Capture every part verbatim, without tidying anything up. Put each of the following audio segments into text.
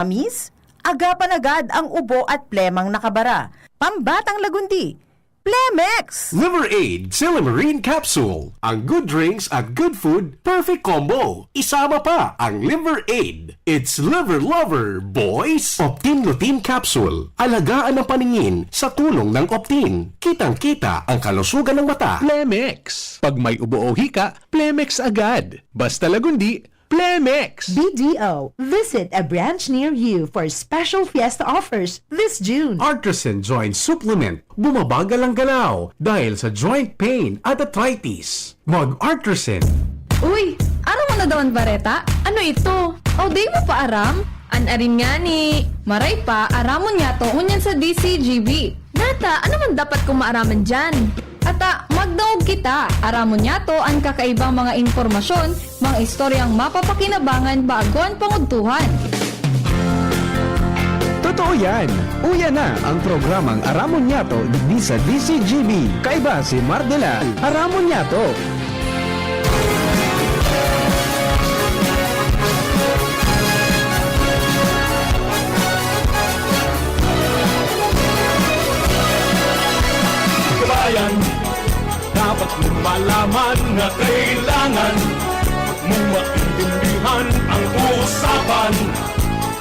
Amis, agapan agad ang ubo at plemang nakabara. Pambatang Lagundi, Plemex! Liver Aid, Silymarin Capsule. Ang good drinks at good food, perfect combo. Isama pa ang Liver Aid. It's Liver Lover, boys! Optin Lutein Capsule. Alagaan ang paningin sa tulong ng Optin. Kitang-kita ang kalusugan ng mata. Plemex. Pag may ubo o hika, Plemex agad. Basta Lagundi, Plemex! B D O. Visit a branch near you for special fiesta offers this June. Artisan Joint Supplement. Bumabagal ang galaw dahil sa joint pain at arthritis. Mag-Artisan. Uy, aram mo na daw an bareta? Ano ito? O, di mo pa aram? An arin ngani, maray pa, aramon niyato ngunyan sa D C G B. Data, ano man dapat kong maaraman diyan? Ata, magdangog kita. Aramon niyato an kakaibang mga impormasyon, mga istoryang mapapakinabangan bago an pangudtuhan. Totoo yan! Uya na ang programang Aramon Niyato digdi sa D C G B. Kaiba si Mardela. Aramon Niyato! Kabayan, dapat mong malaman na kailangan mong maintindihan ang usapan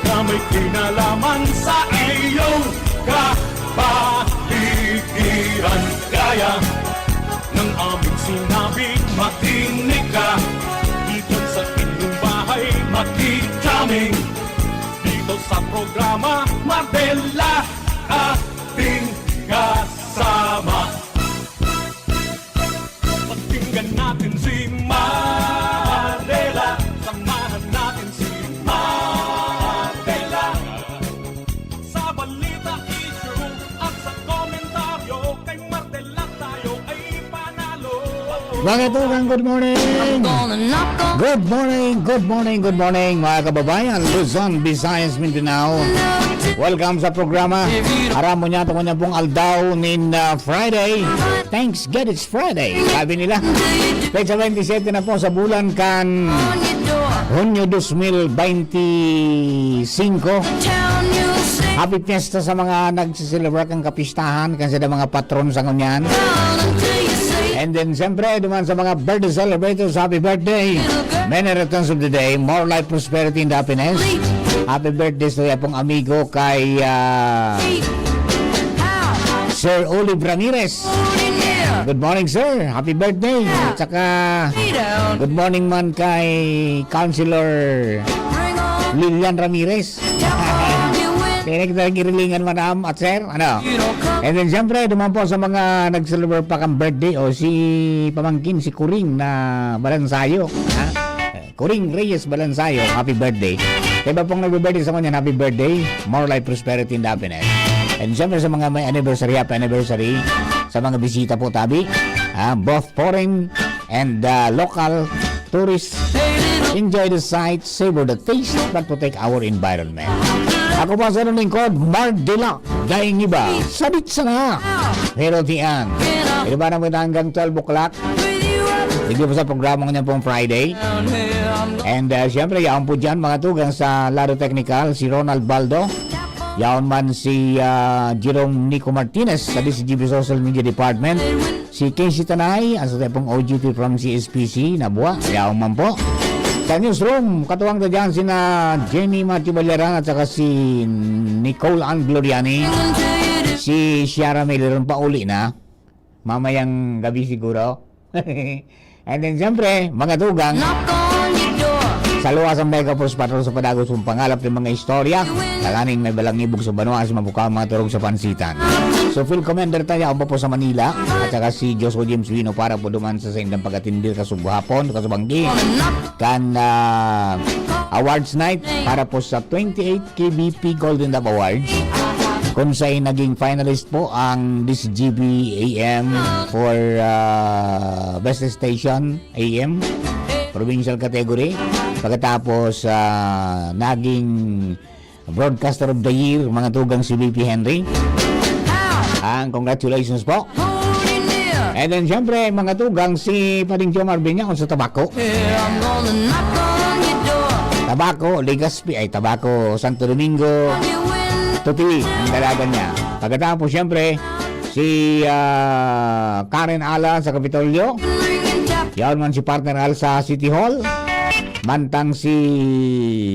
na may kinalaman sa iyong kapaligiran. Kaya ng aming sinabi, makinig ka. Dito sa inyong bahay, makinig kami. Dito sa programa, Mardela, ating kasama. Pakinggan natin si Mardela. Samahan natin si Mardela. Sa balita, issue, at sa komentaryo, kay Mardela tayo ay panalo. Mga tugang, good morning! Good morning, good morning, good morning, mga kababayan, Luzon, Visayas, Mindanao. Welcome sa programa. Aram mo niya, tungkol niya pong aldaw nin, ah, Friday. Thanks God it's Friday, sabi nila. Petsa twenty-seven na po sa bulan kan Hunyo dos mil veinticinco. Happy Fiesta sa mga nagsiselebra kan kapistahan, kan sa mga patron sa ngunyan. And then, siyempre, duman sa mga birthday celebrators, happy birthday! Many returns of the day, more life, prosperity, and happiness. Happy birthday sa iyong amigo kay, ah, Sir Olive Ramirez. Good morning, sir. Happy birthday. At saka, good morning man kay Councilor Lilian Ramirez. Tinig na girilingan, madam at sir. Ano? And then, siyempre, duman po sa mga nag-celebrate pa kang birthday o si pamangkin, si Kuring na Balansayo. Ha? Kuring Reyes Balansayo, happy birthday. Kaya ba pong nagbe-birthday sa kanya, happy birthday. More life, prosperity, and happiness. And siyempre sa mga may anniversary, happy anniversary. Sa mga bisita po, tabi. Ah, both foreign and, ah, local tourists. Enjoy the sight, savor the taste, but protect our environment. Ako po sa lingkod, Mardela, daing iba, sadit sana. Pero tiyan, iba na mo hanggang twelve o'clock. Hindi po sa programa niya pong Friday. And, ah, siyempre, yaon po dyan, mga tugang sa Lado Technical, si Ronald Baldo. Yaon man si, ah, Jerome Nico Martinez sa D C G B Social Media Department. Si Casey Tanay, ang sa tepong O G T from C S P C, na buwa. Yaon man po. Sa newsroom, katuwang ta dyan sina Jenny Matthew Balyaran at saka si Nicole Ann Gloriani. Si Shara Miller, pauli na. Mamayang gabi siguro. And then, siyempre, mga tugang, sa luwas ang Mega Force Patrol sa padagos mong pangalap ng mga istorya, tanganing may balang ibog sa banwa sa mabukaw mga turog sa pansitan. So, Phil Commander tayo, ako po sa Manila, at saka si Joshua James Wino para po duman sa saindang pag-atindir kasubhapon, kasubanggi, kan, ah, Awards Night para po sa twenty-eight K B P Golden Dove Awards, kung saan naging finalist po ang this G B A M for, ah, Best Station A M provincial category. Pagkatapos, ah, naging Broadcaster of the Year, mga tugang si B P Henry. Ang congratulations po. And then, siyempre, mga tugang si Pading Jomar Binyao sa Tabaco. Tabaco, Legazpi, ay, Tabaco, Santo Domingo, Tuti, ang dalagan niya. Pagkatapos, siyempre, si, ah, Karen Ala sa Kapitolyo. Yaon man si Partner Al sa City Hall. Mantang si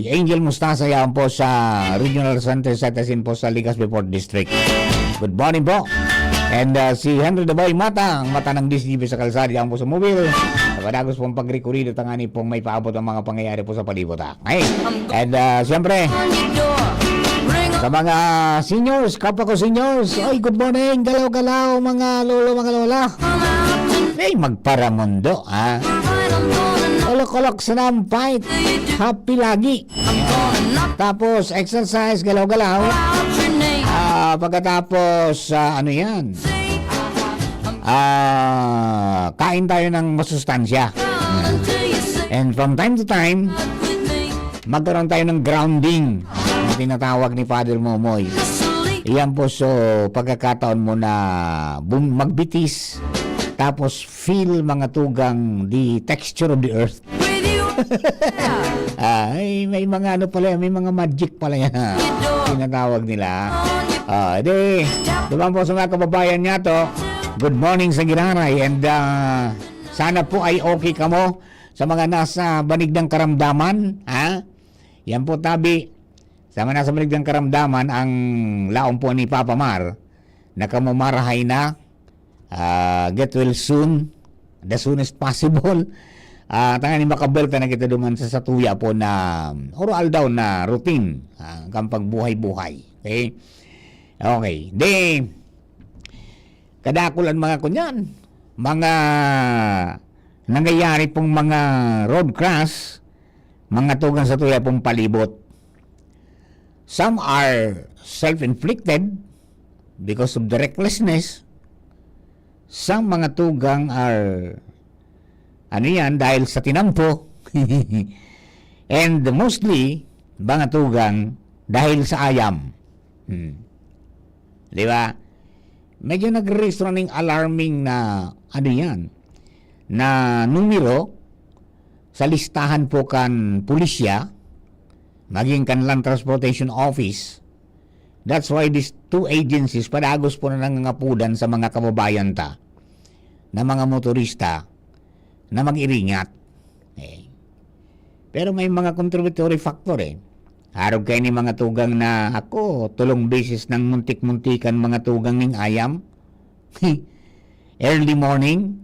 Angel Mustasa, yaon po sa Regional Center Citizen po sa Legazpi Fourth District. Good morning po. And, ah, si Henry Dabay Mata, ang mata ng D C G B sa kalsada, yaon po sa Mobile. Sa padagos pong pagrekorrido, tangani pong may paabot ang mga pangyayari po sa palibot, ha. Ay, and, ah, siyempre, sa mga seniors, kapwa ko seniors, ay, good morning, galaw-galaw, mga lolo, mga lola. Ay, magparamundo, ha. Olok-olok, sinampay, happy lagi. Tapos, exercise, galaw-galaw. Ah, pagkatapos, ah, ano yan? Ah, kain tayo ng masustansya. And from time to time, magkaroon tayo ng grounding na tinatawag ni Father Momoy. Iyan po, so, pagkakataon mo na bum- magbitis, tapos feel mga tugang the texture of the earth. Ay, may mga ano pala yan, may mga magic pala yan, ha. Tinatawag nila. Ah, di, duman po sa mga kababayan niya to. Good morning sa Giraray, and, ah, sana po ay okay kamo sa mga nasa banig ng karamdaman, ha? Yan po, tabi. Sa mga nasa banig ng karamdaman, ang laom po ni Papa Mar, na kamo marahay na, ah, get well soon, the soonest possible. Ah, tangani makabelta na kita duman sa satuya po na oro-aldaw na routine, ah, kan pagbuhay-buhay. Okay? Okay. Di, kadakul an mga kunyan, mga nangyayari pong mga road crash, mga tugang satuya pong palibot. Some are self-inflicted because of the recklessness. Some mga tugang are, ano yan, dahil sa tinampo. And mostly, mga tugang, dahil sa ayam. Hmm. Di ba? Medyo nagre-raise na ning alarming na, ano yan, na numero sa listahan po kan pulisya, maging kan Land Transportation Office. That's why these two agencies padagos po na nangangapudan sa mga kababayan ta na mga motorista na mag-iringat. Eh. Pero may mga contributory factor, eh. Arog kaini mga tugang na ako, tolong beses nang muntik-muntikan mga tugang ning ayam. Early morning,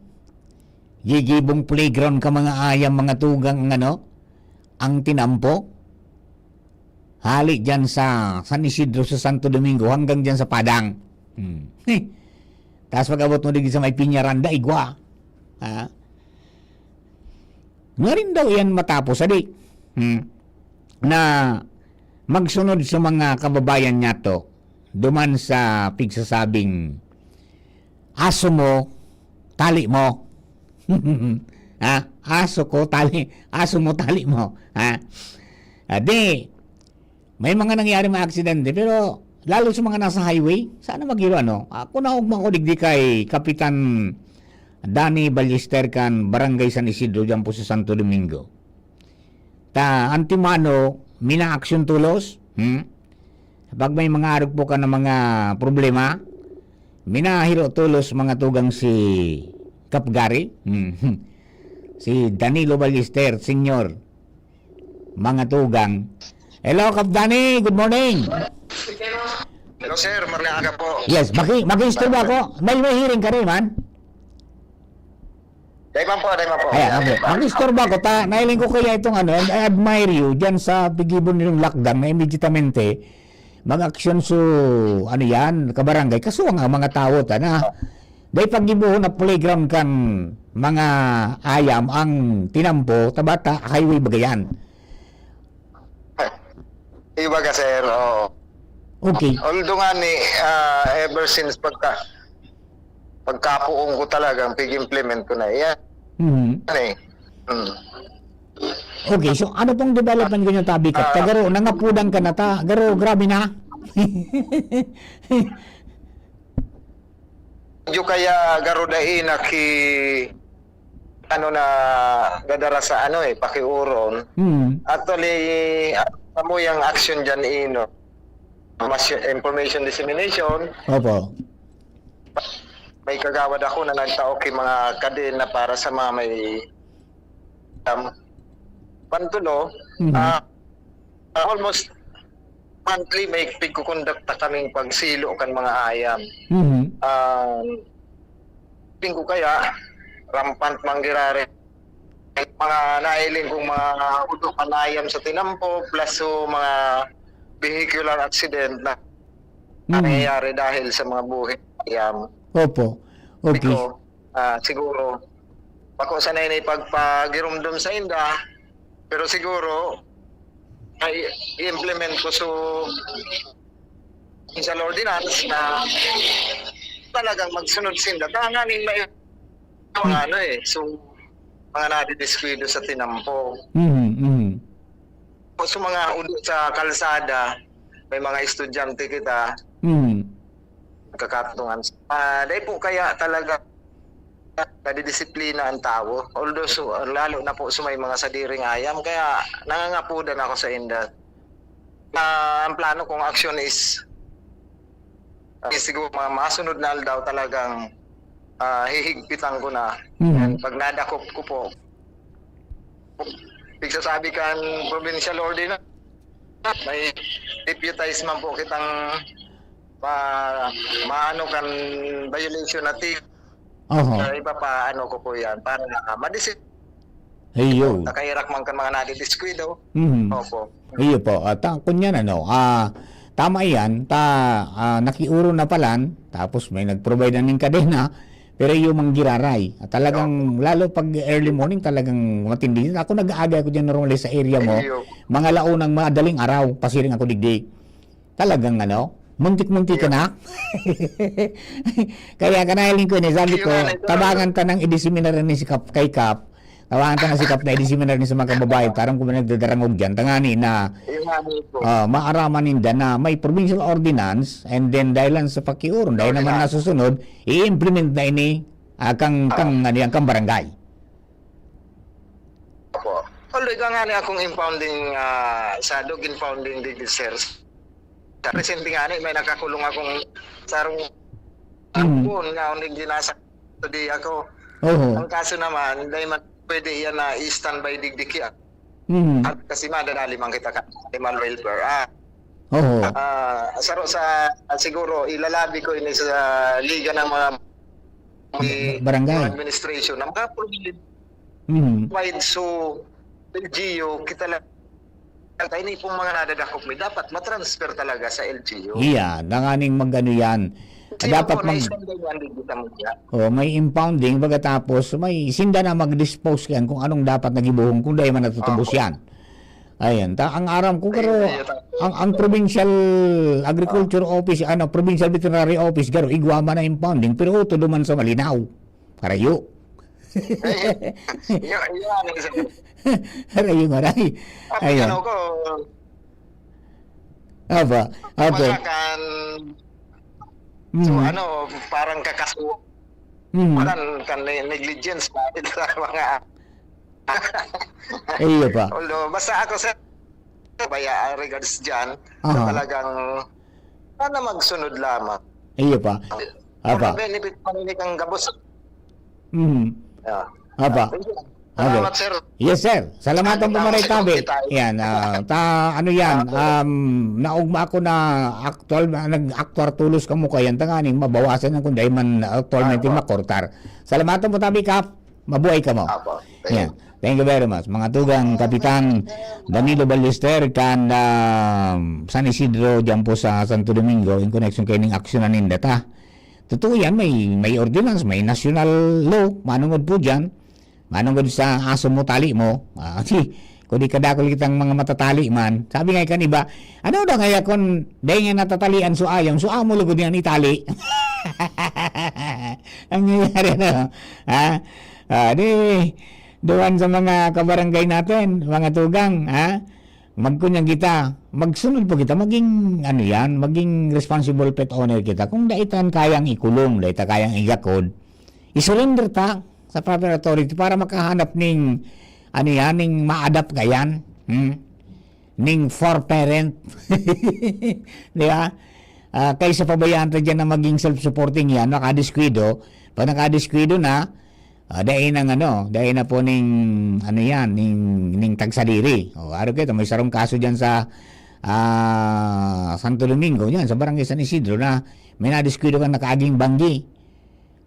gigibong playground ka mga ayam, mga tugang ang ano, ang tinampo. Hali diyan sa San Isidro, sa Santo Domingo, hanggang diyan sa Padang. Hmm. Tas pag-abot mo digdi sa may Peñaranda, igwa. Ha? Ngarin daw iyan matapos, adi, hmm, na magsunod sa mga kababayan niya to, duman sa pigsasabing, "Aso mo, tali mo." Ha? "Aso ko, tali, aso mo, tali mo." Ha? Adi, may mga nangyari mga aksidente, pero lalo sa mga nasa highway, sana magiro ano. Ako, naugma ko digdi kay Kapitan Danny Ballester kan Barangay San Isidro, diyan po sa Santo Domingo. Ta, antimano, minaaksyon tolos, hmm? Pag may mga arog po ka na mga problema, minahiro tolos mga tugang si Kap Gary, hmm. Si Danilo Ballester, Senior, mga tugang. Hello, Kap Danny. Good morning. Hello, sir. Magandang aga po. Yes, maki-, maki-istorbo ako. May, may hearing ka rin, man? Dai man po, dai man po. Ayan, okay. Maki-istorbo ako. Ta, nailing ko kaya itong ano, and I admire you dyan sa pigibon ninyong lockdown na immediatamente mag-aksyon so, ano yan, kabarangay. Kaso nga, mga tao, ta, na, dahil paggibohon na playground kan mga ayam ang tinampo, tabata, highway bagayan. Iba ka, sir. Oo. Okay. Although nga ni, ah, ever since pagka, pagkapuong ko talagang pig-implement ko na iyan. Mhm. Ano eh. Mm. Okay, so ano pong development ko niyo, tabi ka? Tagaro, nangapudan ka na ta. Garo, grabe na. Medyo kaya garo dai na ki ano na dadara sa ano eh, pakiuron. Mm. Actually, ang samuyang action dyan, ino, mas information dissemination. Opo. May kagawad ako na nagtao ki mga kadena para sa mga may, um, pantulo. Mhm. Ah, almost monthly may pigkukondakta kaming pagsilo kan mga ayam. Mhm. Ah, tingin ko kaya, rampant manggirari. Mga nailing kong mga utok kan ayam sa tinampo, plus so mga vehicular accident na Mhm. nangyayari dahil sa mga buhay ng ayam. Opo. Okay. Biko, ah, siguro, bako sanay na ipagpagirumdom sa inda, pero siguro, ay, i-implement ko so, sa ordinance na talagang magsunod sinda. Tanganing may mga ano eh, so, mga nadidiskuido sa tinampo. Mhm, mhm. O sa mga ulo sa kalsada, may mga estudyante kita, Mhm. nagkakatungan. Ah, dahil po kaya talaga nadidisiplina ang tawo. Although, so, lalo na po sa may mga sadiring ayam, kaya nangangapudan ako sa inda. Ah, ang plano kong aksyon is, ah, siguro mga masunod na aldaw talagang, ah, hihigpitan ko na. Mhm. And pag nadakop ko po, pigsasabi kan provincial ordinance, may deputize man po kitang ma-, maano kan violation na ti-, Oho. ah, ipapaano ko po yan para madisi-, Iyo. Nakahirak man kan mga nadidiskuido. Mhm. Opo. Iyo po. At, ah, kunyan ano, ah, tama yan, ta, ah, nakiuron na palan, tapos may nag-provide na ning kadena, pero iyo manggiraray. At talagang, Opo. lalo pag early morning, talagang matindi. Ako nag-aagay ako dyan normally sa area mo, Iyo. mga launang madaling araw, pasiring ako digdi. Talagang ano, muntik-muntik ka Yeah. na. Kaya kanahiling ko ini, sabi Iyo ko, nga, ito tabangan lang. ta nang i-diseminar ni si Kap, kay Kap. Tabangan ta na si Kap na i-diseminar ni sa mga kababayan. Parang kung may nagdadarangog dyan, tangani na, Iyo nga, ito. ah, maaraman ninda na may provincial ordinance, and then dahil lang sa pakiuron, dahil naman Ordinance. nasusunod, i-implement na ini, ah, kang, Ah. kang, ano yan, kang barangay. Opo. Although, ika nga ni akong impounding, ah, sa dog impounding digdi, sir. Sa presente nga ni, may nakakulong akong sarong Mm. hapon nga, hindi nasa, di ako. Oho. Ang kaso naman, dahil man, pwede yan na i-standby digdi ki-, Mm. at kasi madadali man kita ka animal welfare. Ah, Oho. ah, saro sa, siguro, ilalabi ko ini sa liga ng mga Ba-, barangay. administration. Ang mga problema Mm. wide, so, L G U, kita lang. Kaya ini pong mga nadadakop mi, dapat matransfer talaga sa L G U. Iya, nanganing mag-ano yan. Kasi Dapat po, mag- naisundan yan, di kita mo yan. Oh, may impounding, pagkatapos may sinda na mag-dispose yan kung anong dapat na gibohon, kung dahil man natutubos Opo. yan. Ayan, ta-, ang aram ko, Ayun, pero ayun, ta- ang, ang provincial agriculture Ah. office, ano, provincial veterinary office, garo, igwa man na impounding, pero uto duman sa Malinaw. Karayo. Ay, yun, yun, yun. Aray, yung aray. Sabi Ayun. ano ko, Aba, aba. Kumbaga kan, so, Mhm. ano, parang kakaso-, Mhm. parang kan ne-, negligence pa rin sa mga Iyo pa. Although, basta ako, sir, bayaan regards dyan, na Aha. talagang sana magsunod lamang. Iyo pa. Apa? Ang benefit pa rin kang gabos. Mhm. Yeah. Apa? Thank you. Apa? Salamat, sir. Yes, sir. Salamat Ano po, Maray naman, Tabi. Tayo. Yan, ah, ta-, ano yan, Ah, um, naugma ako na aktual, na nag-aktuar tulos kamo kayan, tanganing mabawasan ang kung dahil man aktualmente Apo. makortar. Salamat po, Tabi Kap. Mabuhay kamo. Apo. Thank Yan. you. Thank you very much. Mga tugang, Kapitan Danilo Ballester, kan, um, San Isidro, diyan po sa Santo Domingo, in connection kay ning aksyon na ninda ta. Totoo yan, may, may ordinance, may national law, manungod po dyan. Manungod sa aso mo, tali mo. Ah, si, kung di kadakol kitang mga matatali man. Sabi nga kan iba, "Ano daw kaya kung dahil nga natatalian so ayam, so amo lugod yan itali?" Ang nangyayari na, ha? Ah, di, duwan sa mga kabarangay natin, mga tugang, ha? Magkunyan kita, magsunod po kita, maging, ano yan, maging responsible pet owner kita. Kung daitan kayang ikulong, daita kayang igakod, isurrender ta. sa proper authority para makahanap ning, ano yan, ning ma-adapt ka yan. Hmm? Ning for parent. Di ba? Ah, kaysa pabayaan ta dyan na maging self-supporting yan, makadiskwido. Pag nakadiskwido na, ah, dai nang ano, dai na po ning, ano yan, ning, ning tagsadiri. O, araw kayo, may sarong kaso dyan sa, ah, Santo Domingo, yan, sa Barangay San Isidro na may nadiskwido kang nakaaging banggi.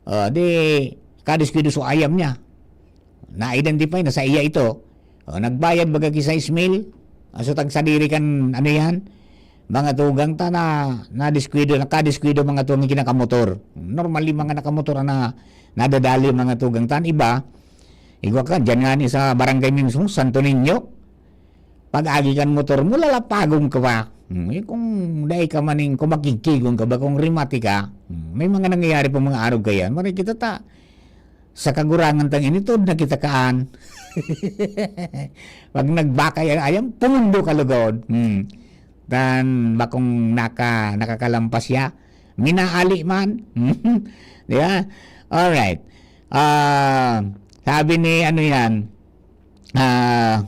Ah, di, kadiskwido so ayam niya. Na-identify na sa iya ito. O, nagbayad baga ki sais mil, aso tagsadiri kan, ano yan, mga tugang ta na, nadiskwido, nakadiskwido mga tugang kinakamotor. Normally, mga nakamotor na nadadali mga tugang ta. An iba, igwa ka, dyan nga ni sa barangay mismo, Santo Niño, pag-agi kan motor mo, lalapagon ka pa. Hmm, eh, kung dai ka maning, kung makigkigon ka ba, kung rimati ka, hmm, may mga nangyayari pa mga arog kayan. Maray kita ta, sa kagurangan tang initod na kita kaan. Pag nagbakay ang ayam, pumundo ka lugod. Hmm. Dan bakong naka, nakakalampas siya, minaali man. Di ba? Alright. Ah, sabi ni ano yan, ah,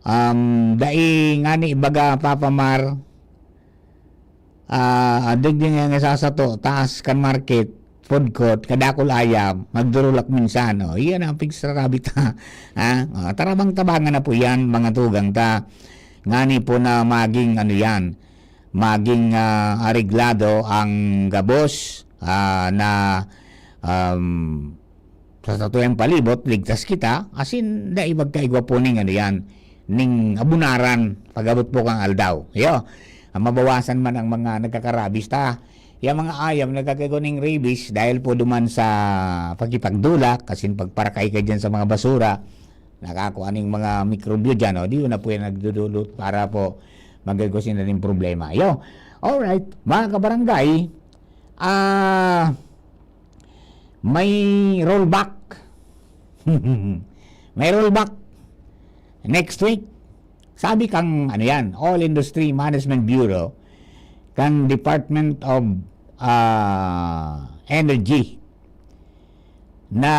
um, dai ngani baga Papa Mar, ah, digdi nga nga sa sato, taas kan market, food court, kadakol ayam, magdurulak minsan. O, iyan ang pigsarabit, ha? Ha? Ah, tarabang-tabangan na po yan, mga tugang ta. Ngani po na maging, ano yan, maging, ah, areglado ang gabos, ah, na, um, sa satuyang palibot, ligtas kita, asin dai magkaigwa po ning, ano yan, ning abunaran, pag-abot po kang aldaw. Iyo, ang mabawasan man ang mga nagkakarabis ta. Yang mga ayam nagkakaigwa ning rabies dahil po duman sa pagkipagdulak, asin pagparakay ka dyan sa mga basura, nakakua ning mga mikrobyo dyan, o, di yun na po yan nagdudulot para po magkaigwa sila ning problema. Iyo, alright, mga kabarangay, ah, may rollback. May rollback next week. Sabi kang, ano yan, Oil Industry Management Bureau, kang Department of, ah, Energy, na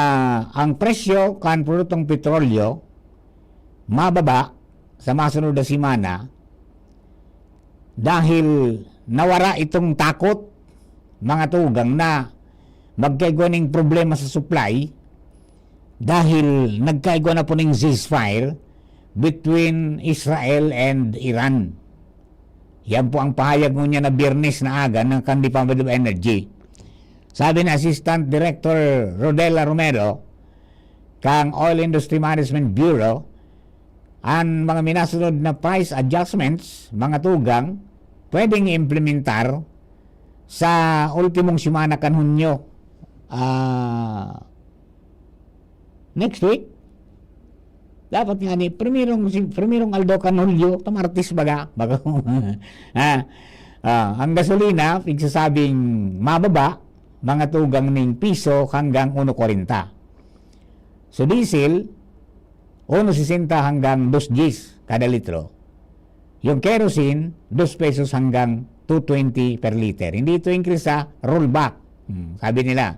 ang presyo kan produktong petrolyo mababa sa masunod na semana dahil nawara itong takot, mga tugang, na magkaigwa ning problema sa supply dahil nagkaigwa na po ning ceasefire between Israel and Iran. Yan po ang pahayag ngunyan na Biyernes na aga ng kan Department of Energy. Sabi ni Assistant Director Rodela Romero, kang Oil Industry Management Bureau, an mga minasunod na price adjustments, mga tugang, pwedeng i-implementar sa ultimong semana kan Hunyo. Ah, next week, dapat nga ni, primerong, si, primerong aldaw kan Hulyo, ta Martes baga, baga, ha? Ah, ang gasolina, pigsasabing mababa, mga tugang ning piso hanggang uno kwarenta. So, diesel, uno sesenta hanggang dos diyes kada litro. Yung kerosene, dos pesos hanggang two twenty per liter. Hindi ito increase sa rollback. Hmm, sabi nila.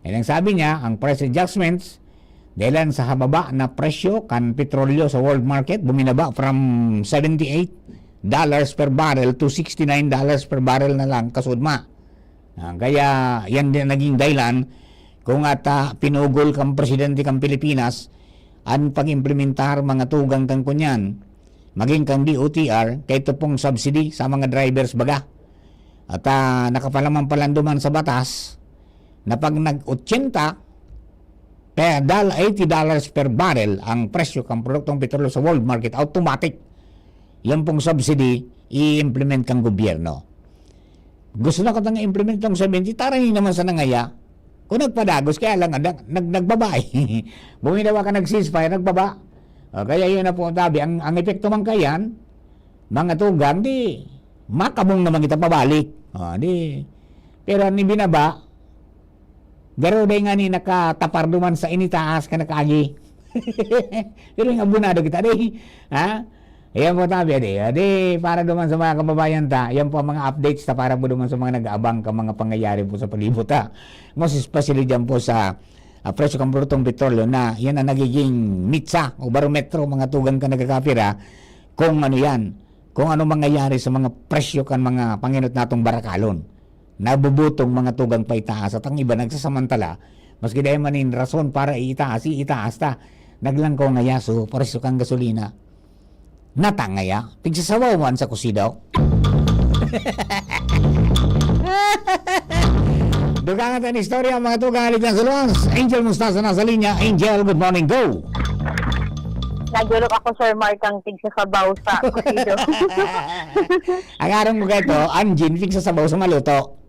And ang sabi niya, ang price adjustments, dahilan sa hababa na presyo kan petrolyo sa world market, buminaba from seventy eight dollars per barrel to sixty nine dollars per barrel na lang kasudma. Ah, kaya yan din naging dahilan kung ata pinugol kang presidente kang Pilipinas an pag-implementar mga tugang kang kunyan, maging kang D O T R, kay ito pong subsidy sa mga drivers baga. At, ah, nakapalaman palanduman sa batas na pag nag-ochenta, per dal-, eighty dollars per barrel ang presyo kang produktong petrolyo sa world market, automatic yan pong subsidy i-implement kang gobyerno. Gusto na katang i-implement tong seventy, taray naman sa nangaya. Kung nagpadagos, kaya lang, nag-, nag-, nagbaba eh. Buminawa ka, nag-ceasefire, nagbaba. O, kaya yun na po ang tabi. Ang, ang epekto man kayan, mga tugang, di, makabong naman kita pabalik. O, di, pero ang ibinaba, garo day nga ni nakatapar duman sa initaas ka nakaagi. Pero yung abunado kita, di, ha? Ayan po tabi, adi, adi, para duman sa mga kababayan ta, yan po ang mga updates ta para po duman sa mga nag-aabang ka mga pangyayari po sa palibot, ha. Most especially dyan po sa, ah, presyo kan brutong petrolyo na yan ang nagiging mitsa o barometro, mga tugang ka nagkakapira, kung ano yan, kung ano mangyayari sa mga presyo kan mga pangenot natong barakalon. Nabubutong mga tugang paitaas at ang iba nagsasamantala, maski dai man nin rason para iitaas, iitaas ta. Naglangkaw ngaya so presyo kan gasolina. Natangaya, pigsasawawan sa kusido. Dugangan ta an istorya, mga tugang, hali dyan sa luwas. Angel Mostaza nasa linya. Angel, good morning, go! Nagulok ako, Sir Mark, ang tigsasabaw sa kusido. Ang arong mo gaito, Anjin, pigsasabaw sa maluto.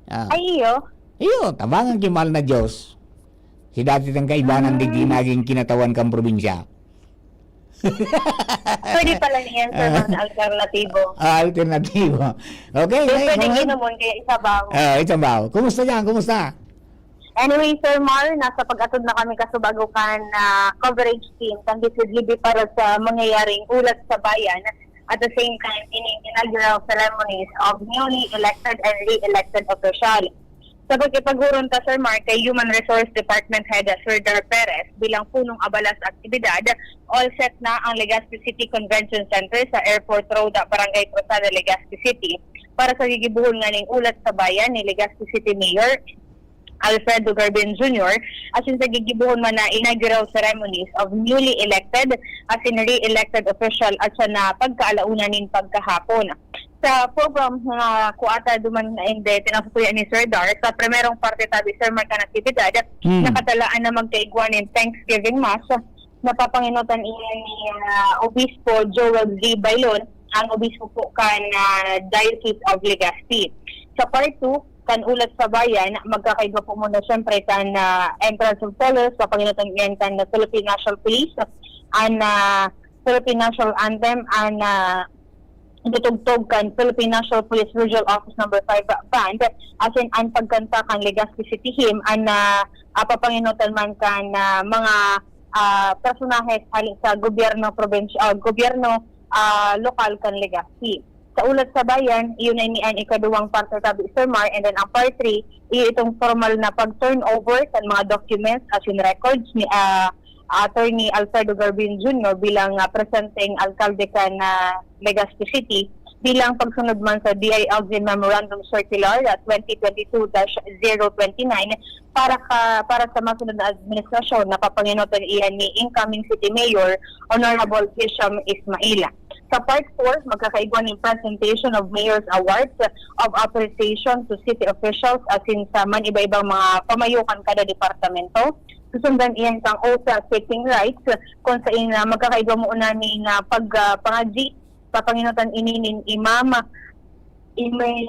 Ah. Ay, iyo. Iyo, tabangan ki mahal na Diyos. Si dati tang kaibanan digdi naging kinatawan kang probinsya. Pwede pala niyan, Sir Mark, na alternatibo. Ah, alternatibo. Okay, Yung ngayon, pwedeng ngayon. Inuman kaya isabaw. Ah, ito ba? Kumusta dyan? Kumusta? Anyway, Sir Mar, nasa pag-atod na kami kasubago kan ah, coverage team kan D C G B para sa mangyayaring ulat sa bayan. At the same time, ining inaugural ceremonies of newly elected and re-elected official. Sa pagkipagurong ta, Sir Mark, kay Human Resource Department Head Sir Dar Perez bilang punong abala sa aktibidad, all set na ang Legazpi City Convention Center sa Airport Road, Barangay Cruzada, Legazpi City para sa gigibuhon nganing ulat sa bayan ni Legazpi City Mayor Alfredo Garbin Junior asin sa gigibuhon man na inaugural ceremonies of newly elected asin re-elected official at sa na pagkaalauna nin pagkahapon. Sa program na kuata duman na inde tinasukuyan ni Sir Dar, sa primerong parte tabi, Sir Mark, kan aktibidad, Hmm. Nakatalaan na magkaigwa nin Thanksgiving Mass na papanginotan iyan ni ah, Obispo Joel D. Bailon, ang obispo po kan ah, Diocese of Legazpi. Sa part two, kan Ulat sa Bayan, magkakaigwa po muna siyempre kan ah, Entrance of Colors, papanginotan iyan kan Philippine National Police, an ah, Philippine National Anthem, an ah, tutugtog kan Philippine National Police Regional Office Number five Band, asin an pagkanta kan Legazpi City Hymn, an ah, ah, papanginotan man kan ah, mga ah, personahes hali sa gobyerno probinsya, ah, gobyerno ah, lokal kan Legazpi. Sa Ulat sa Bayan, iyon ay ni an ikaduwang parte tabi, Sir Mar, and then ang part three, iyo itong formal na pag-turnover kan mga documents asin records ni ah, Attorney Alfredo Garbin Junior bilang ah, presenteng alkalde kan ah, Legazpi City bilang pagsunod man sa D I L G Memorandum Circular twenty twenty-two dash zero twenty-nine para ka, para sa masunod na administrasyon na papangenotan iyan ni incoming City Mayor Honorable Hisham Ismail. Sa part four, magkakaigwa nin presentation of Mayor's Awards of Appreciation to City Officials asin sa man iba-ibang mga pamayo kan kada departamento. Susundan iyan kang oath taking rites, kung sain na magkakaigwa mo na ning ah, pag ah, pangadyi, papanginotan ini nin Imam Imay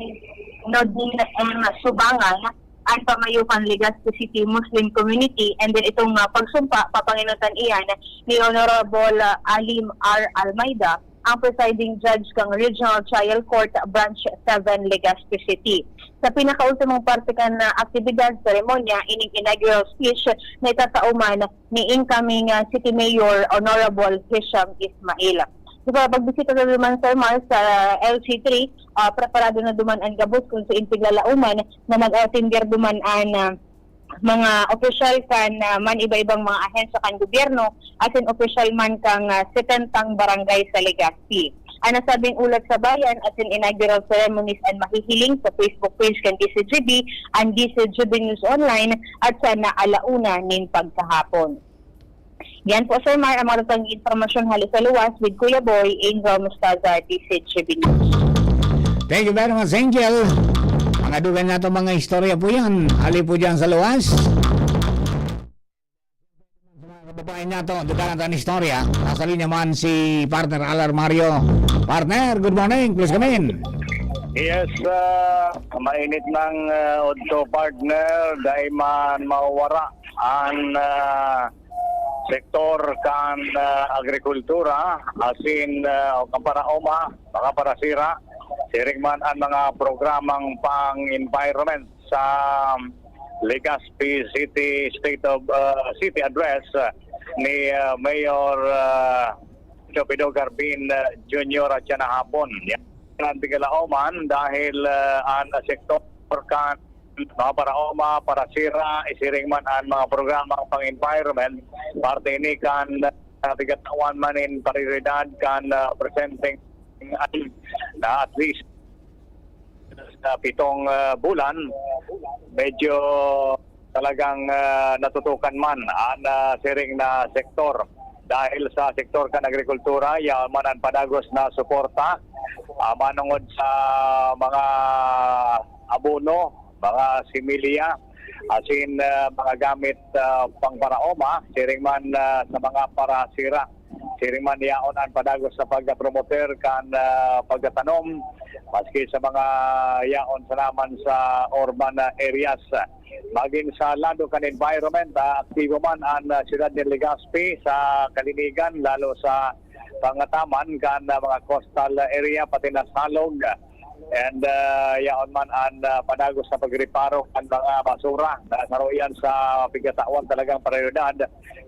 Nodin M. Subangan, an pamayo kan Legazpi City Muslim Community, and then itong ah, pagsumpa, papanginotan iyan ni Honorable ah, Alim R. Almeida, ang presiding judge kan Regional Trial Court Branch seven, Legazpi City. Sa pinakaultimong parte kan ah, aktibidad, seremonya, ining inaugural speech na itatao man ni incoming ah, City Mayor Honorable Hisham Ismail. So, sa pagbisita sa duman, Sir Mar, sa L C three, ah, preparado na duman an gabos kung sain piglalauman na mag-atender duman an ah, mga opisyal kan ah, man iba-ibang mga ahensya kan gobyerno asin opisyal man kan ah, setentang barangay sa Legazpi. An nasabing Ulat sa Bayan asin inaugural ceremonies an mahihiling sa Facebook page kan D C G B, an D C G B News Online, at sa naalauna nin pagkahapon. Yan po, Sir Mar, ang mga datang impormasyon hali sa luwas with Kuya Boy, Angel Mostaza, D C G B News. Thank you very much, Angel. Mga dugan na itong mga istorya po yan. Hali po dyan sa luwas. Sa mga kababayan nato, dugan na ang istorya. Nasa linya man si partner Alar Mario. Partner, good morning. Please come in. Yes, ah, mainit ng ah, udto, partner, dahil man mawara ang ah, sektor kan ah, agrikultura, asin uh, kaparaoma, makaparasira, siring man ang mga programang pang-environment sa Legazpi City State of ah, City Address ah, ni ah, Mayor uh, Jopido Garbin ah, Junior at siya na hapon. Yan ang pigalaoman dahil ah, ang sektor kan mga paraoma, parasira, isiring man an mga programang pang-environment, parte ini kan, ah, pigatawan man nin prioridad kan, ah, presenteng na at least sa pitong, ah, bulan, medyo talagang, ah, natutukan man an, ah, siring na sektor. Dahil sa sektor kan agrikultura, yaon man an padagos na suporta, ah, manongod sa mga abono, mga similya, asin, ah, mga gamit, ah, pangparaoma, siring man, ah, sa mga parasira. Siring man yaon an padagos sa pagpromoter kan, ah, pagtatanom, maski sa mga yaon sana man sa urban, ah, areas. Magin sa lado kan environment, ah, aktibo man an, ah, siyudad ni Legazpi sa kalinigan, lalo sa pangataman kan, ah, mga coastal area, pati na Salog. And, ah, yaon man an, ah, padagos na pagreparo kan mga basura na saro iyan sa pigatawan talagang prioridad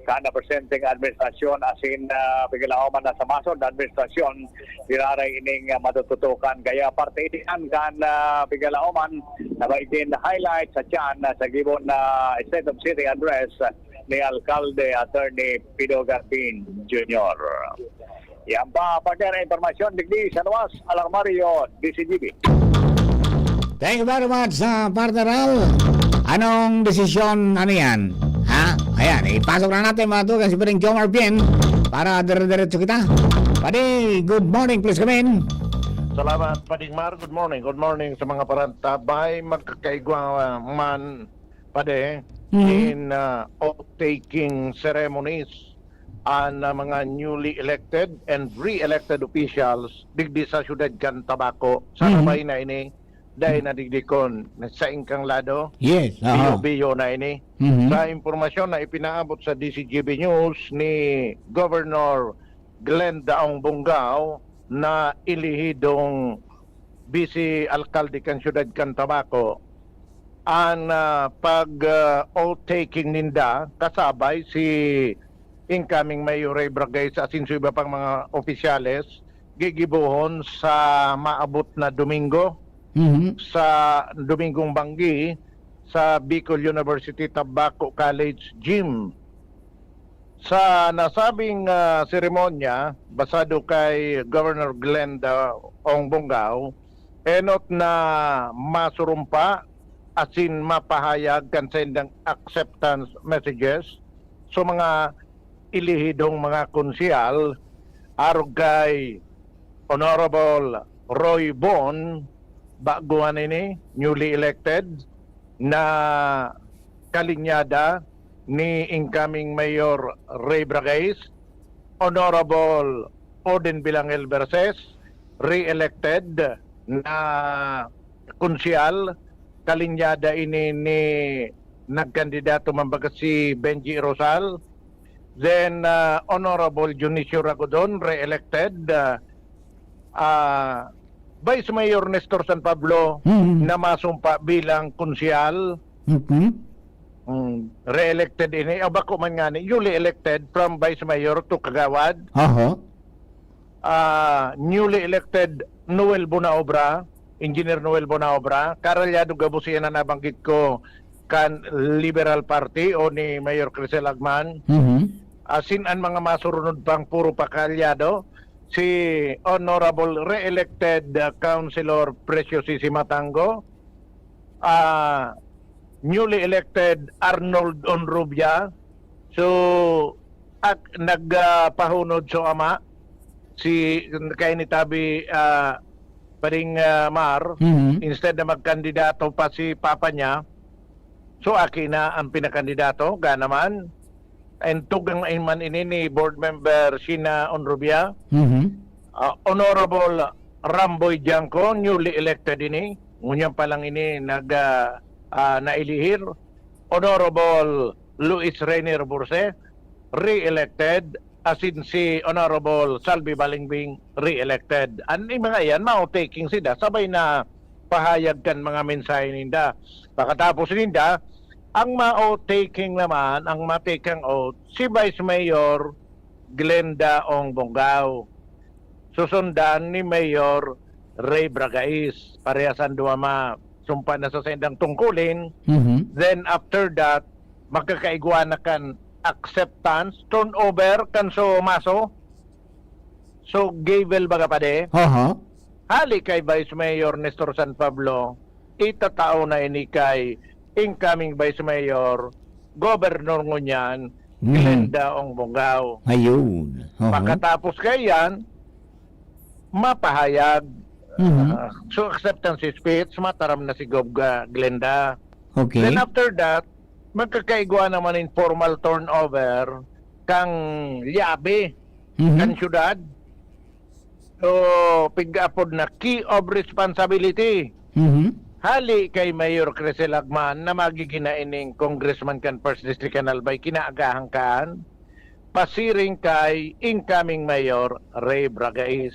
kan presenteng administrasyon asin, ah, pigalaom man na sa masunod na administrasyon, giraray ining, ah, matututukan. Kaya parte iyan kan, ah, pigalaom man na maigin highlight sa tiyan na sa gibo na State of City Address ni Alkalde Attorney Pido Garbin Junior. Yan pa, partner, ang impormasyon digdi sa luwas, Alarmario, D C G B. Thank you very much, uh, partner Al. Anong desisyon, ano yan? Ha? Ayan, ipasok na natin mga tugang si Pwedeng Jomar Bien para dire-diretso kita. Pwede, good morning, please come in. Salamat, Pading Mar. Good morning. Good morning sa mga parantabay. Magkakaigwa man, Pade, Mhm. in uh, oath-taking ceremonies an uh, mga newly elected and re-elected officials digdi sa siyudad kan Tabaco. Sa Mhm. Sabay na ini, dahil na digdi kon sa ingkang lado, Yes, aha. biyo-biyo na ini. Mhm. Sa impormasyon na ipinaabot sa D C G B News ni Governor Glenn Daong Bongao na ilihidong vice alkalde kan siyudad kan Tabaco, an ah, pag ah, oath-taking ninda kasabay si incoming Mayor Ray Bragais asin sa iba pang mga opisyales gigibohon sa maabot na Domingo, Mhm. sa Domingong Banggi sa Bicol University Tabaco College Gym. Sa nasabing ah, seremonya, basado kay Governor Glenn Daong Bongao, enot na masurumpa asin mapahayag kan saindang acceptance messages sa mga ilihidong mga konsehal, arog kay Honorable Roy Bon, baguhan ini, newly elected, na kalinyada ni incoming Mayor Ray Bragais, Honorable Odin Bilangel Verses, re-elected na konsehal, kalinyada ini ni nagkandidato man baga si Benji Rosal, then ah, Honorable Dionisio Ragodon, re-elected, ah, ah, Vice Mayor Nestor San Pablo Mhm. na masumpa bilang konsehal, Mhm. mm, re-elected ini, o bako man ngani, newly elected from Vice Mayor to Kagawad. Aha. Ah, newly elected Noel Bonaobra, Engineer Noel Bonaobra, karalyado gabos iyan na nabanggit ko kan Liberal Party o ni Mayor Crisel Agman. Mhm. Asin an mga masurunod pang puro pa kaalyado, si Honorable re-elected uh, Councilor Preciosisima Tango, ah, newly elected Arnold Onrubia. So, ak, nagpahunod so ama, si kay ni Tabi ah, Paring ah, Mar, Mhm. instead na magkandidato pa si papa niya, so aki na ang pinakandidato, ganaman. And tugang man ini ni Board Member Sheena Onrubia, Mhm. ah, Honorable Ramboy Diangco, newly elected ini. Ngunyan pa lang ini nag, ah, ah, nailihir. Honorable Luis Rainier Burse, re-elected. Asin si Honorable Salvi Balingbing, re-elected. An mga iyan, mao taking sila. Sabay na pahayag kan mga mensahe ninda. Pagkatapos ninda, ang mao taking naman, ang matikang oath, si Vice Mayor Glenda Ong Bongao. Susundan ni Mayor Ray Bragais. Parehas ang duwa ma sumpa na sa saindang tungkulin. Mhm. Then after that, magkakaigwa na kan acceptance, turnover kan so maso. So, gavel baga, padi? Aha. Hali kay Vice Mayor Nestor San Pablo, itatao na ini kay incoming Vice Mayor, Governor ngunyan, Mhm. Glenda Ong Bongao. Ayun. Aha. Pagkatapos kaiyan, mapahayag. Mhm. Ah, so, acceptance speech, mataram na si Gov Ga-, Glenda. Okay. Then after that, magkakaigwa naman informal turnover kang yabi Mhm. kan syudad. So, pig-apod na key of responsibility. Mhm. Hali kay Mayor Crisel Agman na magiging na ining congressman kan First District kan Albay, kinaagahan kan pasiring kay incoming Mayor Ray Bragais.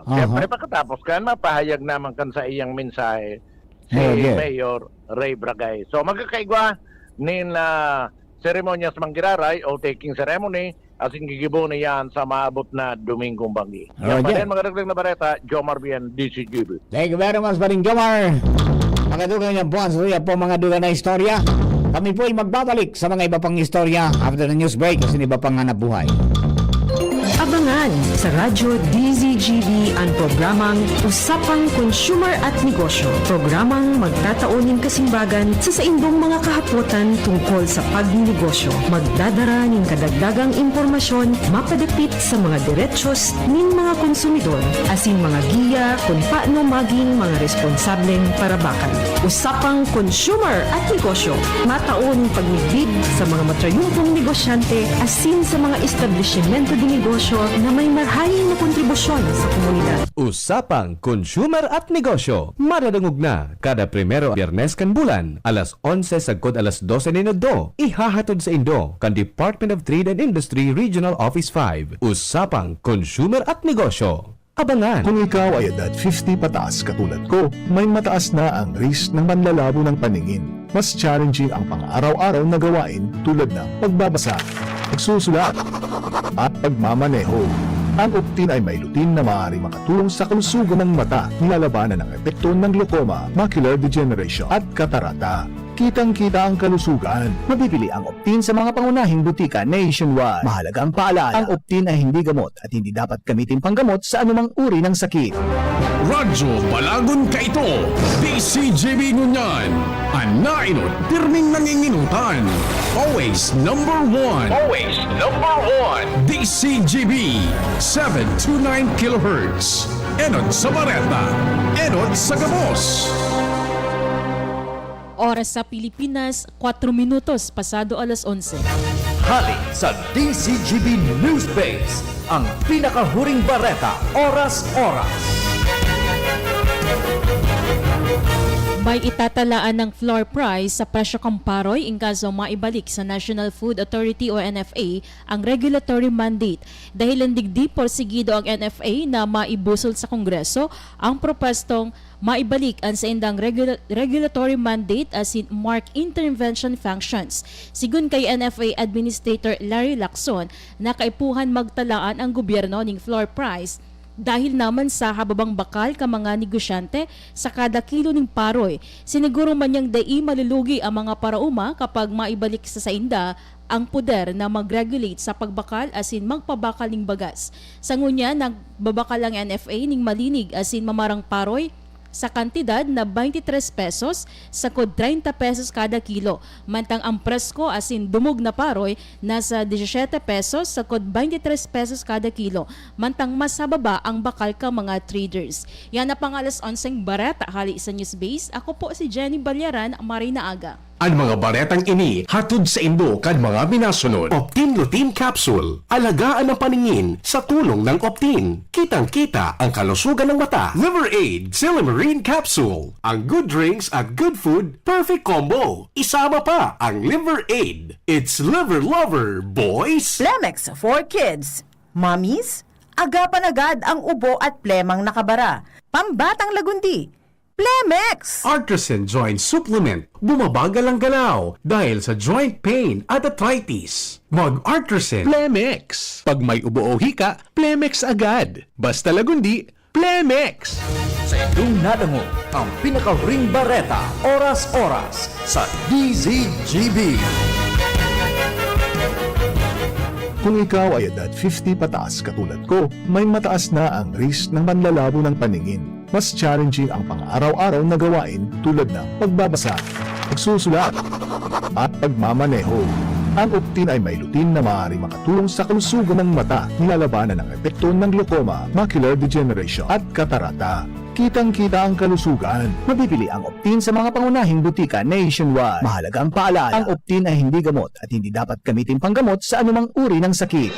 Aha. Siyempre, pagkatapos kan, mapahayag naman kan sa iyang mensahe si Oh, yeah. Mayor Ray Bragais. So, magkakaigwa nin, ah, seremonyas manggiraray o taking ceremony, asin gigibo na yan sa maabot na Domingong Banggi. Yan pa Roger. Rin, mga dagdag na bareta, Jomar Bien, D C G B. Thank you very much, Paring Jomar. Mga dugang yan po, ang suya po, mga dugang na istorya. Kami po ay magbabalik sa mga iba pang istorya after the news break, kasi iba pang hanap buhay. Abangan sa Radyo D Z G B ang programang Usapang Consumer at Negosyo. Programang magtatao nin kasimbagan sa saindong mga kahapotan tungkol sa pagnenegosyo. Magdadara nin kadagdagang impormasyon mapadapit sa mga diretsyo nin mga konsumidor asin mga giya kun paano magin mga responsableng parabakal. Usapang Consumer at Negosyo, matao nin pagmidbid sa mga matrayumpong negosyante asin sa mga establisimento de negosyo na may marahay na kontribusyon sa komunidad. Usapang Consumer at Negosyo, madadangog na kada primero Biyernes kan bulan, alas onse sagkod alas dose nin udto, ihahatod saindo kan Department of Trade and Industry Regional Office five. Usapang Consumer at Negosyo. Abangan! Kung ikaw ay edad fifty pataas katulad ko, may mataas na ang risk ng manlalabo ng paningin. Mas challenging ang pang-araw-araw na gawain tulad ng pagbabasa, pagsusulat, at pagmamaneho. Ang Optin ay may lutein na maaaring makatulong sa kalusugan ng mata, nilalabanan ang epekto ng glaucoma, macular degeneration, at katarata. Kitang-kita ang kalusugan. Mabibili ang Optin sa mga pangunahing butika nationwide. Mahalagang paalala, ang Optin ay hindi gamot at hindi dapat gamitin panggamot sa anumang uri ng sakit. Radyo Balagon Kaito, D C G B ngunyan. An nainot, pirming nanginginutan. Always number one. Always number one. D C G B, seven two nine kilohertz. Enot sa bareta, enot sa gabos. Oras sa Pilipinas, kwatro minutos pasado alas onse. Hali sa D C G B Newspace, ang pinakahuring bareta, oras-oras. May itatalaan ng floor price sa presyo kan paroy in kaso maibalik sa National Food Authority o N F A ang regulatory mandate. Dahilan digdi, porsigido ang N F A na maibusol sa Kongreso ang propwestong maibalik an saindang regula-, regulatory mandate asin mark intervention functions. Sigon kay N F A Administrator Larry Lacson, na kaipuhan magtalaan ang gobyerno ning floor price dahil naman sa hababang bakal kan mga negosyante sa kada kilo ning paroy. Siniguro man niyang dai malulugi ang mga paraoma kapag maibalik sa sainda ang poder na mag-regulate sa pagbakal asin magpabakal ning bagas. Sa ngunyan, nagbabakal ang N F A ning malinig asin mamarang paroy sa kantidad na twenty-three pesos sagkod treinta pesos kada kilo, mantang ang presko asin dumog na paroy nasa diecisiete pesos sagkod twenty-three pesos kada kilo, mantang mas hababa ang bakal kan mga traders. Yan ang pang alas onseng bareta hali sa Newsbase. Ako po si Jenny Balyaran, maray na aga. An mga baretang ini hatod saindo kan mga minasunod: Optin Lutein Capsule, alagaan ang paningin sa tulong ng Optin. Kitang-kita ang kalusugan ng mata. Liver Aid, Silymarin Capsule, ang good drinks at good food, perfect combo. Isama pa ang Liver Aid. It's Liver Lover, boys! Plemex for Kids. Mommies, agapan agad ang ubo at plemang nakabara. Pambatang lagundi, Plemex! Artresin Joint Supplement, bumabagal ang galaw dahil sa joint pain at arthritis. Mag-Artresin. Plemex. Pag may ubo o hika, Plemex agad. Basta lagundi, Playmix! Sa indong nadangog ang pinakahuring bareta, oras-oras, sa D Z G B. Kung ikaw ay edad fifty pataas katulad ko, may mataas na ang risk ng panlalabo ng paningin. Mas challenging ang pang-araw-araw na gawain tulad ng pagbabasa, pagsusulat, at pagmamaneho. Ang Optin ay may lutein na maaaring makatulong sa kalusugan ng mata, nilalabanan ang epekto ng glaucoma, macular degeneration, at katarata. Kitang-kita ang kalusugan. Mabibili ang Optin sa mga pangunahing butika nationwide. Mahalagang paalala, ang Optin ay hindi gamot at hindi dapat gamitin panggamot sa anumang uri ng sakit.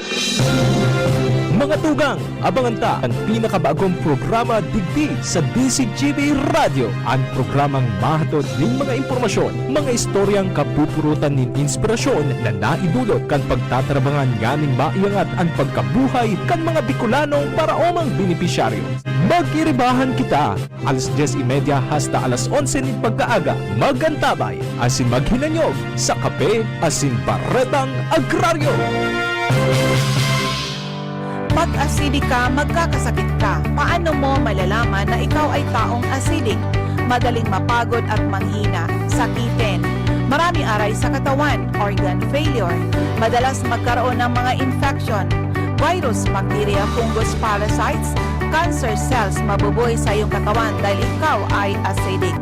Mga tugang, abangan ta an pinakabagong programa digdi sa D Z G B Radyo, an programang mahatod nin mga impormasyon, mga istoryang kapupurutan nin inspirasyon na naidulot kan pagtatrabangan nganing maiangat an pagkabuhay kan mga Bicolanong paraomang benepisyaryo. Magiribahan kita, alas dyes y media hasta alas onse nin pagkaaga, mag-antabay asin maghinanyog sa Kape asin Baretang Agraryo. Pag acidic ka, magkakasakit ka. Paano mo malalaman na ikaw ay taong acidic? Madaling mapagod at manghina, sakitin. Maraming aray sa katawan, organ failure. Madalas magkaroon ng mga infection, virus, bacteria, fungus, parasites, cancer cells mabubuhay sa iyong katawan dahil ikaw ay acidic.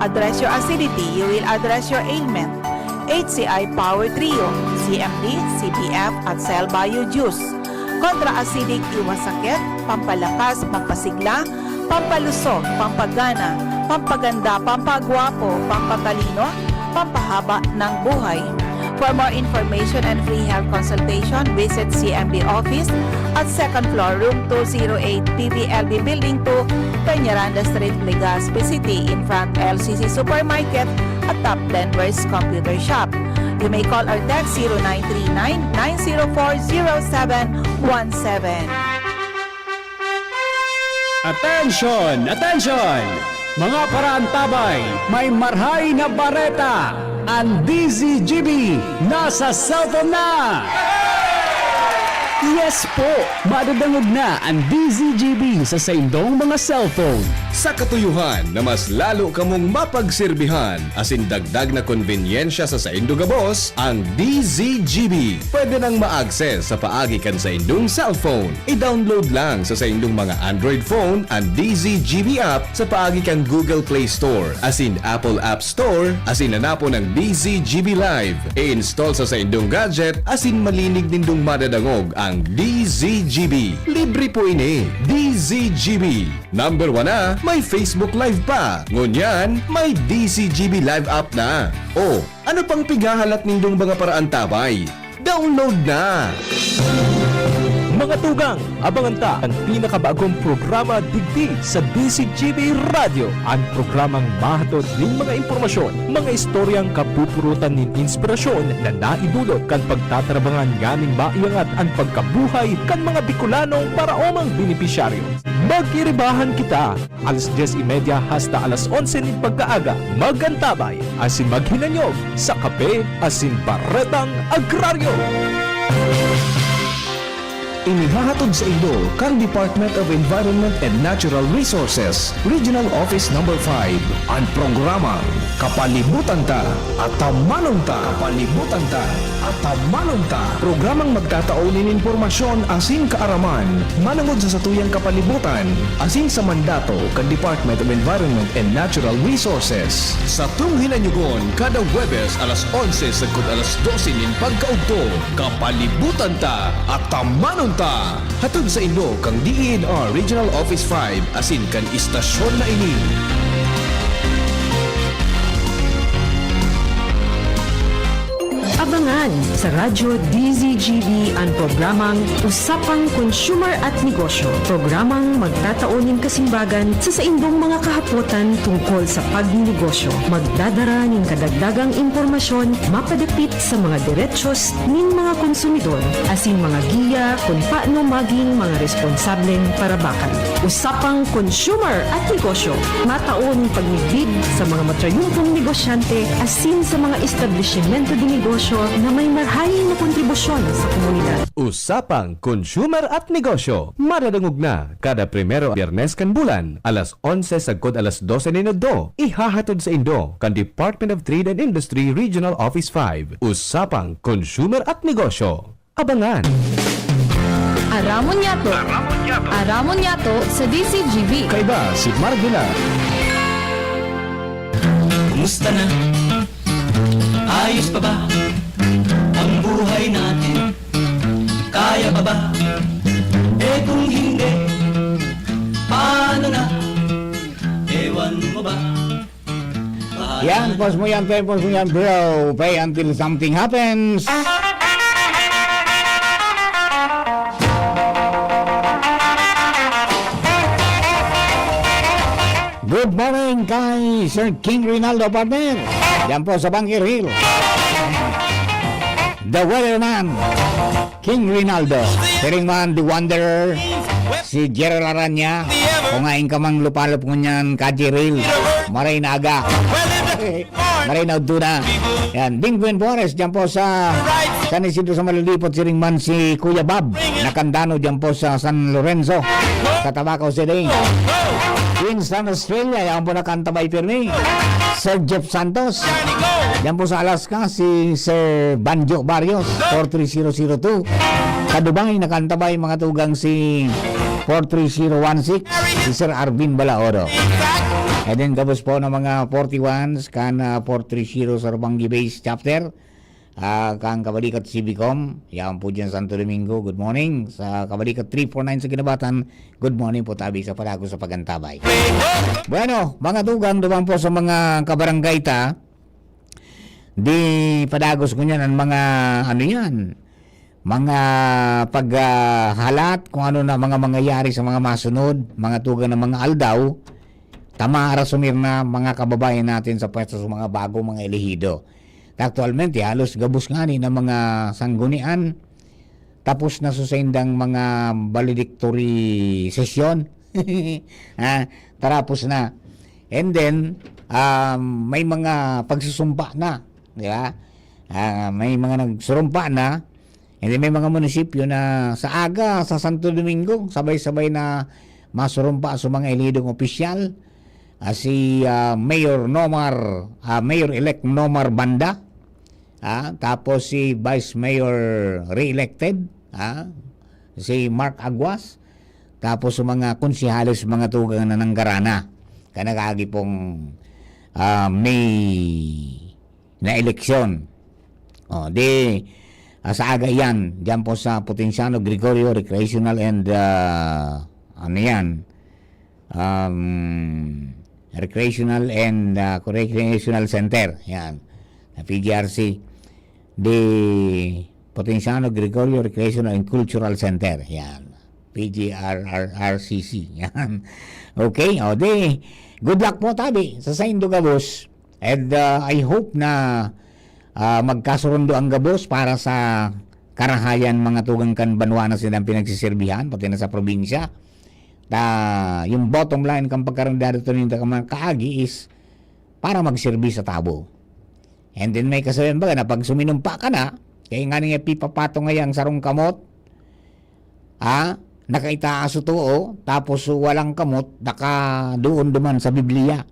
Address your acidity, you will address your ailment. H C I Power Trio, C M D, C B F at Cell Bio Juice. Kontra acidic, iwas sakit, pampalakas, pampasigla, pampalusog, pampagana, pampaganda, pampagwapo, pampatalino, pampahaba ng buhay. For more information and free health consultation, visit C M B office at second floor, room two zero eight, P B L B Building two, Peñaranda Street, Legazpi City, in front L C C Supermarket at Top Ten West Computer Shop. You may call or text zero nine three nine, nine zero four, zero seven one seven. Attention! Attention! Mga paraantabay, may marhay na bareta! An D Z G B nasa cellphone na! Yes po! Madadangog na an D Z G B sa saindong mga cellphone. Sa katuyohan na mas lalo kamong mapagserbihan asin dagdag na konbenyensya sa saindo gabos, ang D Z G B pwede nang ma-access sa paagi kan saindong cellphone. I-download lang sa saindong mga Android phone an D Z G B app sa paagi kan Google Play Store asin Apple App Store asin hanapon an D Z G B Live. I-install sa saindong gadget asin malinig nindong madadangog ang D Z G B. Libre po ini. D Z G B. Number one na, may Facebook Live pa. Ngunyan, may D Z G B Live app na. O, ano pang pighahalat nindong mga paraantabay? Download na! Mga tugang, abangan ta an pinakabagong programa digdi sa D Z G B Radyo, an programang mahatod nin mga impormasyon, mga istoryang kapupurutan nin inspirasyon na naidulot kan pagtatrabangan nganing maiangat an pagkabuhay kan mga Bicolanong paraomang benepisyaryo. Magiribahan kita! Alas dyes y media hasta alas onse nin pagkaaga, mag-antabay asin maghinanyog sa Kape asin Baretang Agraryo. Inihahatod saindo kan Department of Environment and Natural Resources, Regional Office Number Five, an programang Kapalibutan Ta, Atamanon Ta. Kapalibutan Ta, Atamanon Ta. Programang magtatao nin impormasyon asin kaaraman manongod sa satuyang kapalibutan asin sa mandato kan Department of Environment and Natural Resources. Satong hinanyogon kada Huwebes alas onse sagkod alas dose nin pagkaudto, Kapalibutan Ta, Atamanon Ta. Hatod saindo kan D E N R Regional Office Five asin kan istasyon na ini. Abangan sa Radyo D Z G B an programang Usapang Konsumer at Negosyo, programang magtatao nin kasimbagan sa saindong mga kahapotan tungkol sa pagnenegosyo. Magdadara nin kadagdagang impormasyon mapadapit sa mga derechos nin mga konsumidor asin mga giya kun paano magin mga responsableng parabakan. Usapang Konsumer at Negosyo, matao nin pagmidbid sa mga matrayumpong negosyante asin sa mga establisimento de negosyo na May marhay na kontribusyon sa komunidad. Usapang Consumer at Negosyo. Madadangog na kada primero Biyernes kan bulan, alas onse sagkod alas dose nin udto. Ihahatod saindo kan Department of Trade and Industry Regional Office five. Usapang Consumer at Negosyo. Abangan. Aramon Yato. Aramon Yato sa D C G B. Kaiba si Mark Villar. Kumusta na? Ayos pa ba ang buhay natin? Kaya pa ba? Eh, kung hindi, paano na? Ewan mo ba? Yan, pause mo yan, pause mo yan, bro. Pay until something happens. Good morning kay Sir King Rinaldo, partner. Diyan po sa Bunker Hill. The Weatherman, King Rinaldo. Siring man, The Wanderer, si Gerald Aranya. Kung ain ka mang lupalop ngunyan, Kaji Ril. Maray na aga. Maray na udto na. Yan, Ding Gwen Flores, diyan po sa San Isidro sa Malilipot, siring man si Kuya Bob. Nakandano diyan po sa San Lorenzo, sa Tabaco City. Queensland, Australia, yan po nakantabay pirmi. Sir Jeff Santos. Diyan po sa Alaska, si Sir Banjo Barrios, four three zero zero two. Sa Dubai, nakantabay mga tugang si four three zero one six, si Sir Arvin Balaoro. And then, gabos po ng mga forty-ones, kan, ah, four three zero sa Rubangi Base Chapter. Ah, kan Kabalikat C B Com, yan po dyan Santo Domingo, good morning. Sa Kabalikat three four nine sa Kinabatan, good morning po tabi sa Palago sa Pagantabay. Bueno, mga tugang, duman po sa mga kabarangay ta, di padagos ko niyan ang mga, ano yan, mga paghahalat kung ano na mga mangyayari sa mga masunod, mga tugang na mga aldaw, tamara sumir na mga kababayan natin sa pwesto sa mga bagong mga elehido. Aktualmente, halos gabos ngani na mga sanggunian, tapos na sa saindang mga valedictory session. Ah, tarapos na. And then, um, may mga pagsusumpa na, di ba? Ah, may mga nagsurumpa na. And then may mga munisipyo na sa aga, sa Santo Domingo, sabay-sabay na masurumpa sa mga elidong opisyal. Ah, si, ah, Mayor Nomar, ah, Mayor-elect Nomar Banda, ah, tapos si Vice Mayor re-elected, ah, si Mark Aguas, tapos sa mga konsehales, mga tugang na nanggarana. Kanagagi pong, ah, may na eleksyon. O, di, ah, sa aga yan, dyan po sa Potenciano Gregorio Recreational and, ah, ano yan, um, Recreational and, ah, Recreational Center. Yan. Na P G R C. The Potenciano Gregorio Recreational and Cultural Center. Yan. P G R R R C C. Yan. Okay. O, di, good luck po, tabi. Sa saindo gabos. And, ah, I hope na, ah, magkasurundo ang gabos para sa karahayan mga tugang kan banwa na silang pinagsiserbihan, pati na sa probinsya. Ta, yung bottom line kan pagkandidado ta ninda kan mga kaagi is para magserbi sa tawo. And then may kasabihan baga na pag suminumpa ka na, kaya nga niya pipapatong ngaya ang sarong kamot, ha? Nakaitaas sa too, tapos walang kamot, nakadoon duman sa Biblia.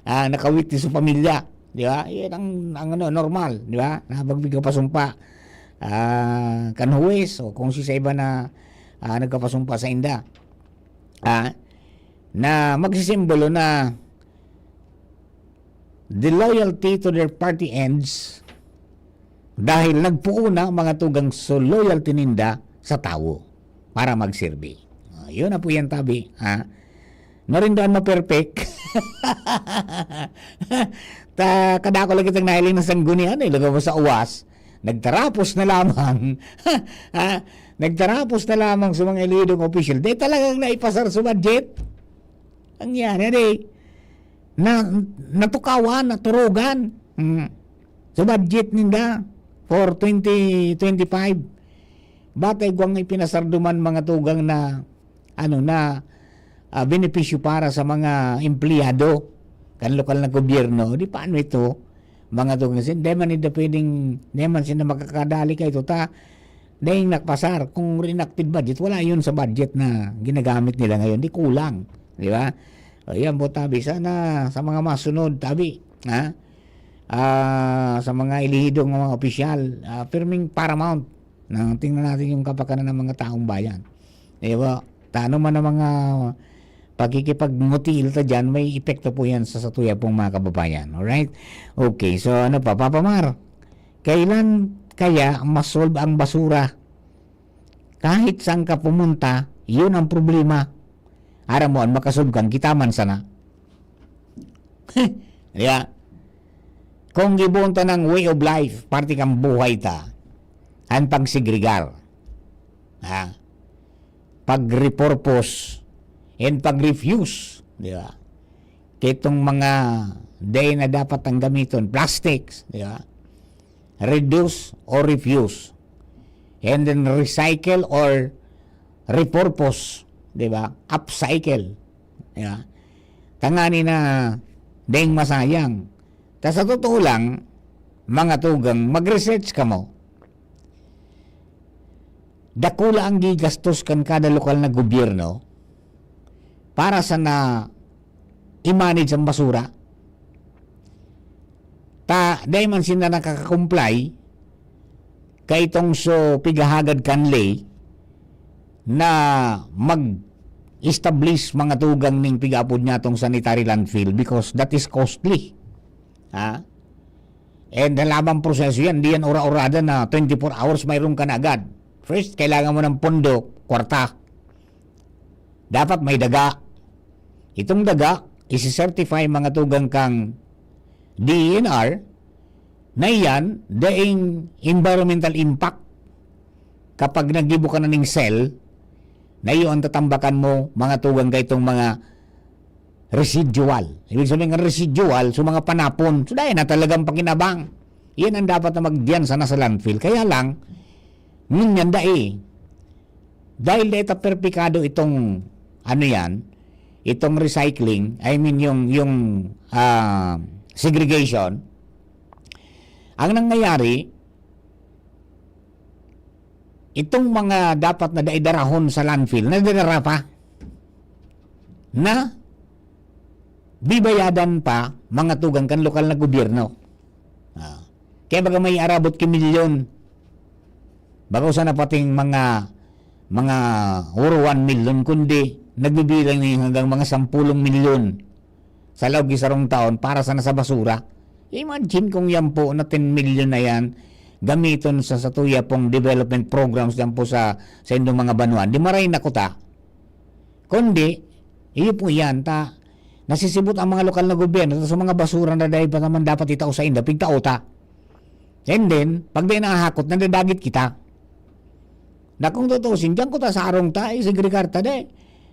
Ah, nakawit sa pamilya, di ba? Yan ang, ang ano, normal, di ba? Na magbigay pasumpa, ah, kan huwes o kung si sa iba na, ah, nagkapasumpa sa inda. Ah, na magsisimbolo na the loyalty to their party ends dahil nagpuuna mga tugang so loyalty ninda sa tawo para magserbi. Ah, yun na po yan, tabi, ha? Narindoan ma-perfect. Ta, kadako lagi tang nahiling na sanggunian, eh, lugaw sa uwas. Nagtarapos na lamang. Ha? Nagtarapos na lamang sa mga elidong opisyal. Di talagang naipasar sa budget. Ang yan, yan eh. Na, natukawan, naturugan. Hmm. Sa budget ninda for twenty twenty-five. Batay gwang ipinasar duman mga tugang na, ano, na, ah, benepisyo para sa mga empleyado kan lokal na gobyerno. Di paano ito? Mga tugang sin, di man nila pwedeng, di man sila makakadali kay ito ta, dahil nakpasar. Kung reenacted budget, wala yun sa budget na ginagamit nila ngayon. Di kulang, di ba? O yan po, tabi. Sana sa mga masunod, tabi, ha? Ah, sa mga elehidong mga opisyal, ah, pirming paramount na tingnan natin yung kapakanan ng mga taong bayan. Di ba? Tano man ang mga pakikipagngutiil ta dyan, may epekto po yan sa satuya pong mga kababayan. Alright? Okay, so ano pa, Papa Mar? Kailan kaya masolve ang basura? Kahit saan ka pumunta, yun ang problema. Aram mo, an makasolve kan kita man sana. Di ba? Kung gibohon ta ng way of life, parte kan buhay ta, an pagsegregar. Ha? Pag-repurpose and pag-refuse, di ba? Kitong mga day na dapat ang gamiton, plastics, di ba? Reduce or refuse. And then recycle or repurpose, di ba? Upcycle. Di ba? Tangani na ding masayang. Ta sa totoo lang, mga tugang, mag-research kamo. Dakula ang gigastos kan kada lokal na gobyerno para sa na i-manage ang basura. Ta, dai man sila nakaka-comply kaitong so pigahagad kan ley na mag-establish mga tugang ning pigaapod niya tong sanitary landfill because that is costly. Ha? And halabang proseso yan, di yan ura-urada na twenty-four hours mayroon ka na agad. First, kailangan mo ng pondo, kwarta. Dapat may daga. Itong daga, isi-certify mga tugang kang D E N R na iyan, daing environmental impact. Kapag naggibo ka na ning cell, na iyo ang tatambakan mo, mga tugang ka itong mga residual. Ibig sabihin ng residual, so mga panapon, so dahil na talagang pakinabang. Yan ang dapat na magdiyan sana sa landfill. Kaya lang, ngunyan dai. Dahil dai ta perpikado itong, ano yan, itong recycling, I mean yung, yung ah, segregation, ang nangyayari, itong mga dapat na dai darahon sa landfill, nadadara pa na bibayadan pa mga tugang kan lokal na gobyerno. Ah. Kaya baga may arabot ki milyon. Baga usa na pating mga, mga oro one milyon, kundi nagbibilang na yung hanggang mga sampulong milyon sa laog ki sarong taon para sana sa basura. Imagine kung yan po na ten milyon na yan gamiton sa satuya pong development programs dyan po sa, sa indong mga banwa. Di maray na kuta. Kundi, iyo po yan, ta, nasisibot ang mga lokal na gobyerno sa mga basura na dahil pa naman dapat itao sa inda, pigtao ta. And then, pag di nahahakot, nadadagit kita. Na kung tutuusin, diyan ko ta sa arong ta, isegregar ta, di.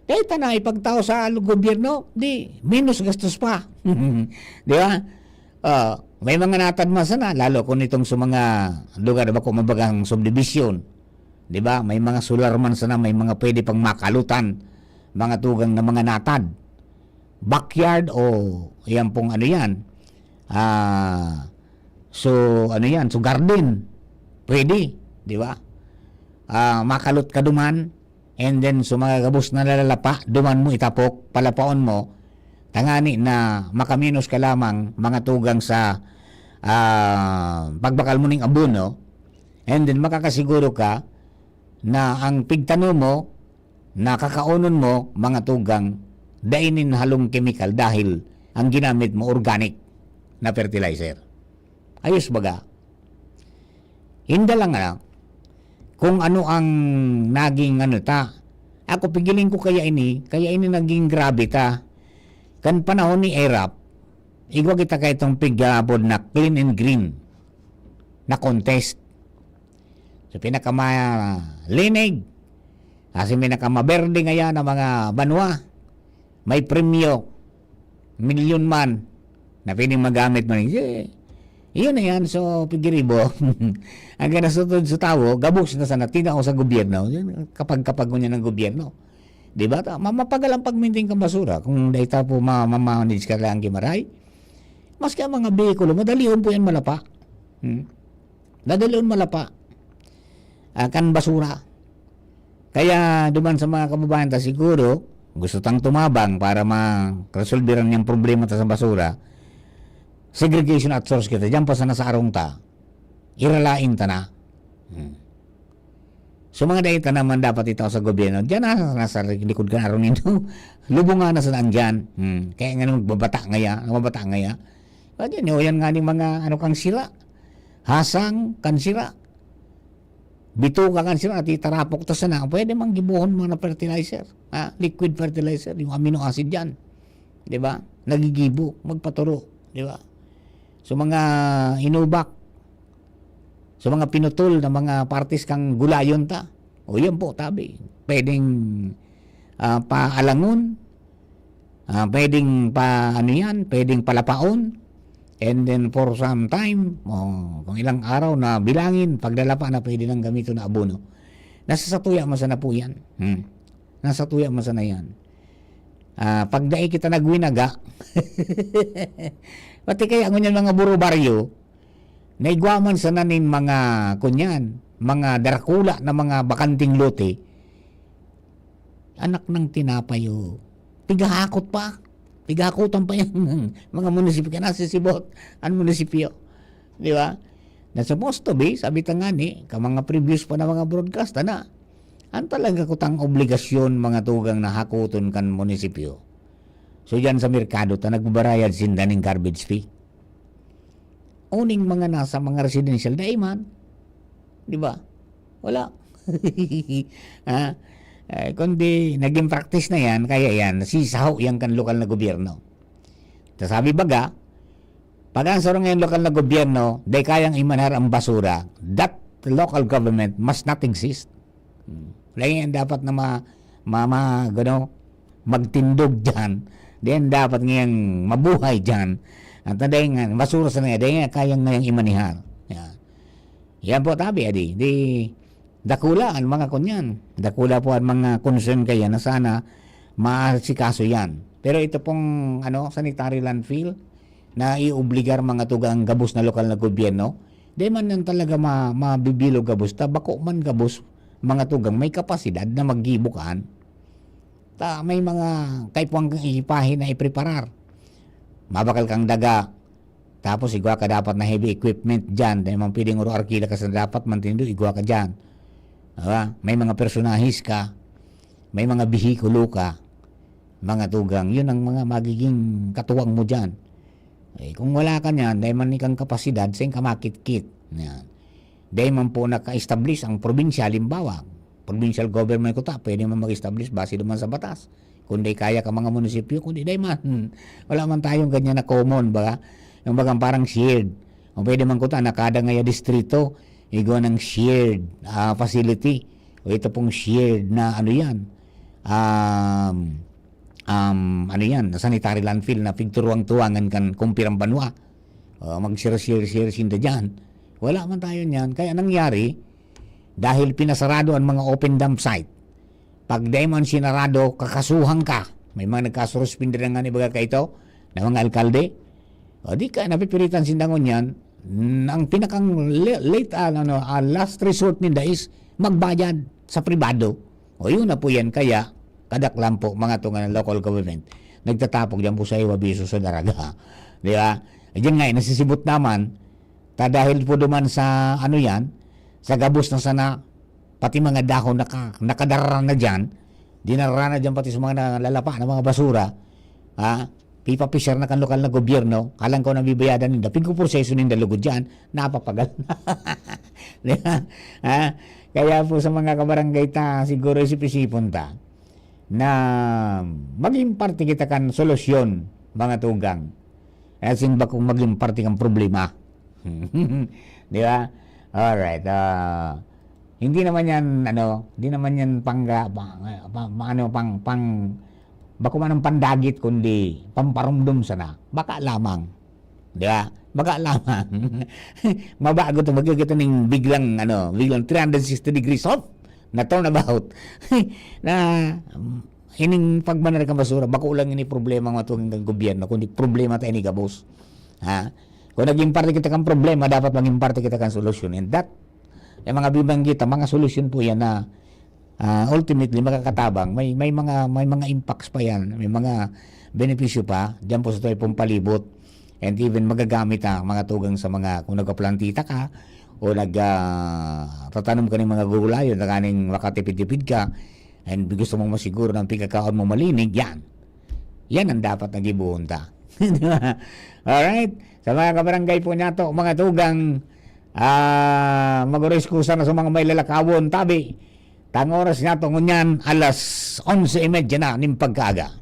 Dahil ta na ipagtao sa gobyerno, di, minus gastos pa. Di ba? Ah, may mga natad man sana, lalo kung itong sa mga lugar, ba, kung mabagang subdivision. Di ba? May mga solar man sana, may mga pwede pang makalutan, mga tugang na mga natad. Backyard o yan pong ano yan. Ah, so, ano yan? So, garden. Pwede, di ba? Ah, makalot ka duman, and then, so, mga gabos na lalapa, duman mo itapok, palapaon mo, tangani na makaminos ka lamang, mga tugang sa ah, pagbakal mo ning abono, and then makakasiguro ka na ang pigtanom mo, na kakaonon mo, mga tugang, dai nin halong kemikal dahil ang ginamit mo organic na fertilizer. Ayos baga? Inda lang na kung ano ang naging ano ta. Ako, pigiling ko kaya ini, kaya ini naging grabe ta. Kan panahon ni Erap, igwa kita kay itong pigabod na clean and green na contest. Sa pinakamalinig, kasi pinakamaberde ngayon ang mga banwa, may premyo, milyon man, na pwedeng magamit man. Yeah. Iyon na yan, so, pigiribo. Ang ganasutod sa tawo, gabos na sana tinao sa gobyerno. Yun, kapag-kapag ngunyan ng gobyerno. Di ba? Ta-, ma-, mapagal ang pagminting kang basura kung dahil ta po ma-, ma-, manage ka lang gimaray. Maski ang mga behikulo, madalion po yan malapa. Hmm? Madalion malapa. Ah, kan basura. Kaya duman sa mga kababayan ta, siguro, gusto tang tumabang para ma-resolveran yung problema ta sa basura, segregation at source kita. Diyan pa sana sa arong ta, iralain ta na. Hmm. So, mga dai ta naman dapat itao sa gobyerno. Diyan na, nasa likod ka na ron ninyo. Lubungan na sa daan dyan. Hmm. Kaya nga naman magbabata ngaya, magbabata ngaya. Pwede nyo, yan nga ning mga ano kang sira. Hasang kan sira. Bituka kan sira, at itarapok ta sana. Pwede mang gibohon mga fertilizer. Ha? Liquid fertilizer, yung amino acid dyan. Di ba? Nagigibo, magpaturo. Di ba? So, mga inubak, so, mga pinutol na mga partes kang gulayon ta. O, yan po, tabi. Pwedeng, ah, paalangon, ah, pwedeng pa, ano yan, pwedeng palapaon. And then for some time, o, kung ilang araw na bilangin, paglalapa na pwede nang gamiton na abono. Nasa satuya man sana po yan. Hmm. Nasa satuya man sana yan. Ah, pag dai kita nagwinaga, pati kaya ngunyan mga buro-baryo, naigwa man sana nin mga, kunyan, mga darakula na mga bakanting lote, anak ng tinapay, oh. Pigahakot pa. Pigahakotan pa yan ng mga munisipyo. Kaya nasisibot ang munisipyo. Di ba? Na supposed to be, sabi ta nga ni, ka mga previous pa na mga broadcast, na, ang talaga kutang obligasyon, mga tugang na hakoton kan munisipyo. So, dyan sa merkado, ta nagbabarayad sinda ning garbage fee. Uning mga nasa mga residential, dai man. Di ba? Wala. Ha? Eh, kundi naging practice na yan, kaya yan, nasisaho yan kan lokal na gobyerno. Ta sabi baga, pag ang sarong ngayon lokal na gobyerno, dai kayang imaneha ang basura, that local government must not exist. Hmm. Wala yan dapat na ma-, ma-, ma-, gano, magtindog dyan. Di yan dapat ngayang mabuhay dyan. At na dahil nga, basura sa nga, dahil nga kayang ngayang imaneha. Yan. Yan po, tabi, adi. Di, dakula ang mga kunyan. Dakula po ang mga concern kaya na sana maasikaso yan. Pero ito pong, ano, sanitary landfill na iobligar mga tugang gabos na lokal na gobyerno, di man yan talaga ma-, mabibilog gabos. Ta, bako man gabos mga tugang may kapasidad na maggibo kan. Ta, may mga kaipuhan kang ihipahi na ipreparar. Mabakal kang daga. Tapos igwa ka dapat na heavy equipment dyan. Dahil man pwedeng uro arkila ka sa dapat mantindo, igwa ka dyan. Diba? May mga personahes ka. May mga bihikulo ka. Mga tugang. Yun ang mga magiging katuwang mo dyan. Eh, kung wala ka niyan, dahil man ikang kapasidad, saan ka makitkit? Yan. Dahil man po naka-establish ang probinsya, halimbawa, provincial government ko ta, pwede man mag-establish base naman sa batas. Kung di kaya ka mga munisipyo, kung di, dahil man, wala man tayong ganyan na common, baga? Yung bagang parang shared. O pwede man ko ta, na kada ngaya distrito, igwa ng shared, ah, facility. O ito pong shared na ano yan, um, um, ano yan, sanitary landfill na pigturuang-tuwangan kan kumpirang banwa. O, mag-share-share-share sinda dyan. Wala man tayo niyan. Kaya nangyari, dahil pinasarado ang mga open dump site, pag dai man sinarado, kakasuhan ka. May mga nagkasuruspindi na nga ni baga kaito, na mga alkalde. O di ka, napipiritan sinda ngunyan, n-, ang pinakang le-, late, ah, ano, ah, last resort ninda is magbayad sa pribado. O yun na po yan, kaya kadaklan po, mga tunga ng local government, nagtatapok dyan po sa iwa biso sa daraga. Di ba? E dyan nga, eh, nasisibot naman, ta dahil po duman sa, ano yan, sa gabos na sana, pati mga dahon naka-, nakadara na dyan, dinara na dyan pati sa mga nalalapa na mga basura, ha? Pipapisyar na kan lokal na gobyerno, kalang ko nabibayadan ninda, pigpuproseso ninda lugod dyan, napapagal na. Di ba? Ha? Kaya po sa mga kabarangay ta, siguro isip-isipon ta na maging parte kita kan solusyon, mga tugang. As in, bakong maging parte kan problema. Di ba? Alright. Ah, hindi naman yan, ano, hindi naman yan pangga-, pa-, pa-, ano, pang, pang, bako man ang pandagit, kundi pamparumdom sana. Baka lamang. Di ba? Baka lamang. Mabago to, magkikita ning biglang, ano, biglang three hundred sixty degrees off na turnabout. Na, um, ining pagmanar kan basura, bako lang ini problema ng mga tugang gobyerno, kundi problema ta ini gabos. Ha? Kung naging parte kita kan problema, dapat maging parte kita kan solusyon. And that, yung mga bibanggit, ang mga solusyon po yan na, ah, ultimately makakatabang. May, may mga, may mga impacts pa yan, may mga benepisyo pa diyan po sa tayo pong palibot. And even magagamit ang mga tugang sa mga, kung nagpaplantita ka o nag, ah, tatanom ka ng mga gulayon, tanganing makatipid-tipid ka, and gusto mong masiguro na ang pigkakaon mo malinig, yan. Yan ang dapat na gibohon ta. Di ba? Alright? Sa mga kabarangay po niyato, mga tugang, ah, mag-oreskusa na sa mga may lalakawon, tabi. Tang oras niyato ngunyan, alas onse y media na nin pagkaaga.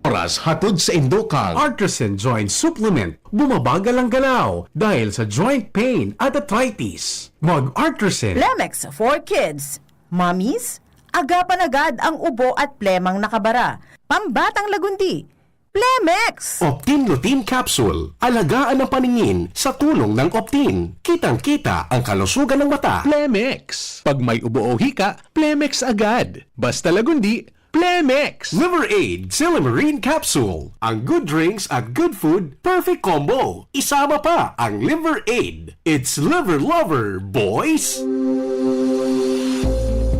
Oras hatod sa Indocang Artisan Joint Supplement. Bumabagal ang galaw dahil sa joint pain at arthritis. Mag Artisan. Plemex for Kids. Mommies, agapan agad ang ubo at plemang nakabara. Pambatang lagundi, Plemex! Optin Lutein Capsule. Alagaan ang paningin sa tulong ng Optin. Kitang-kita ang kalusugan ng mata. Plemex. Pag may ubo o hika, Plemex agad. Basta lagundi, Plemex! Liver Aid Silymarin Capsule. Ang good drinks at good food, perfect combo. Isama pa ang Liver Aid. It's Liver Lover, boys!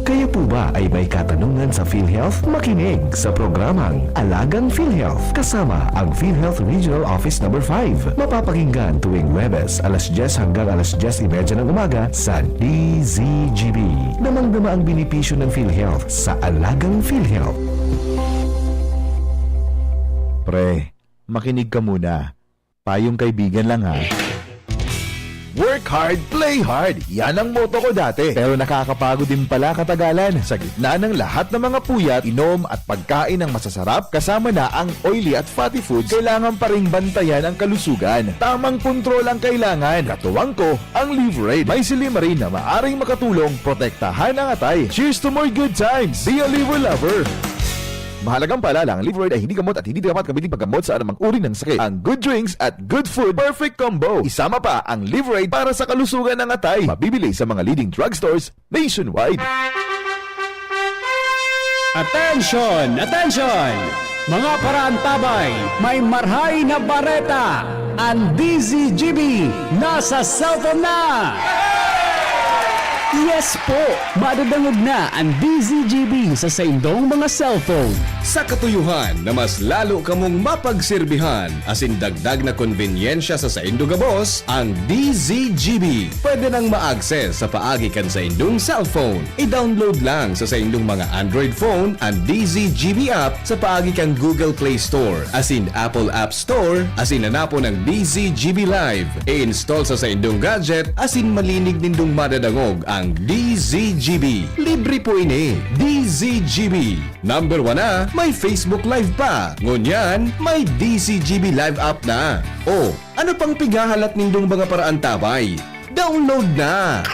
Kayo po ba ay may katanungan sa PhilHealth? Makinig sa programang Alagang PhilHealth kasama ang PhilHealth Regional Office Number five. Mapapakinggan tuwing Huwebes, alas dyes hanggang alas dyes y media ng umaga sa D Z G B. Damang-dama ang benepisyo ng PhilHealth sa Alagang PhilHealth. Pre, makinig ka muna. Payong kaibigan lang, ha. Work hard, play hard. Yan ang motto ko dati. Pero nakakapagod din pala katagalan. Sa gitna ng lahat ng mga puyat, inom at pagkain ng masasarap, kasama na ang oily at fatty foods, kailangan pa ring bantayan ang kalusugan. Tamang kontrol ang kailangan. Katuwang ko, ang Liverade. May silymarin na maaring makatulong protektahan ang atay. Cheers to more good times! Be a Liver Lover! Mahalagang paalala, ang Liverade ay hindi gamot at hindi dapat gamitin paggamot sa anumang uri ng sakit. Ang good drinks at good food, perfect combo. Isama pa ang Liverade para sa kalusugan ng atay. Mabibili sa mga leading drugstores nationwide. Attention! Attention! Mga paraantabay, may marhay na bareta! Ang D Z G B nasa cellphone na! Yes po! Madadangog na ang D Z G B sa saindong mga cellphone. Sa katuyohan na mas lalo kamong mapagserbihan asin dagdag na konbenyensya sa saindo gabos, ang D Z G B pwede nang ma-access sa paagi kan saindong cellphone. I-download lang sa saindong mga Android phone an D Z G B app sa paagi kan Google Play Store asin Apple App Store, asin hanapon an D Z G B Live. I-install sa saindong gadget asin malinig nindong madadangog ang D Z G B. Libre po ini. D Z G B. Number one na, may Facebook Live pa. Ngunyan, may D Z G B Live app na. O, ano pang pighahalat nindong mga paraantabay? Download na!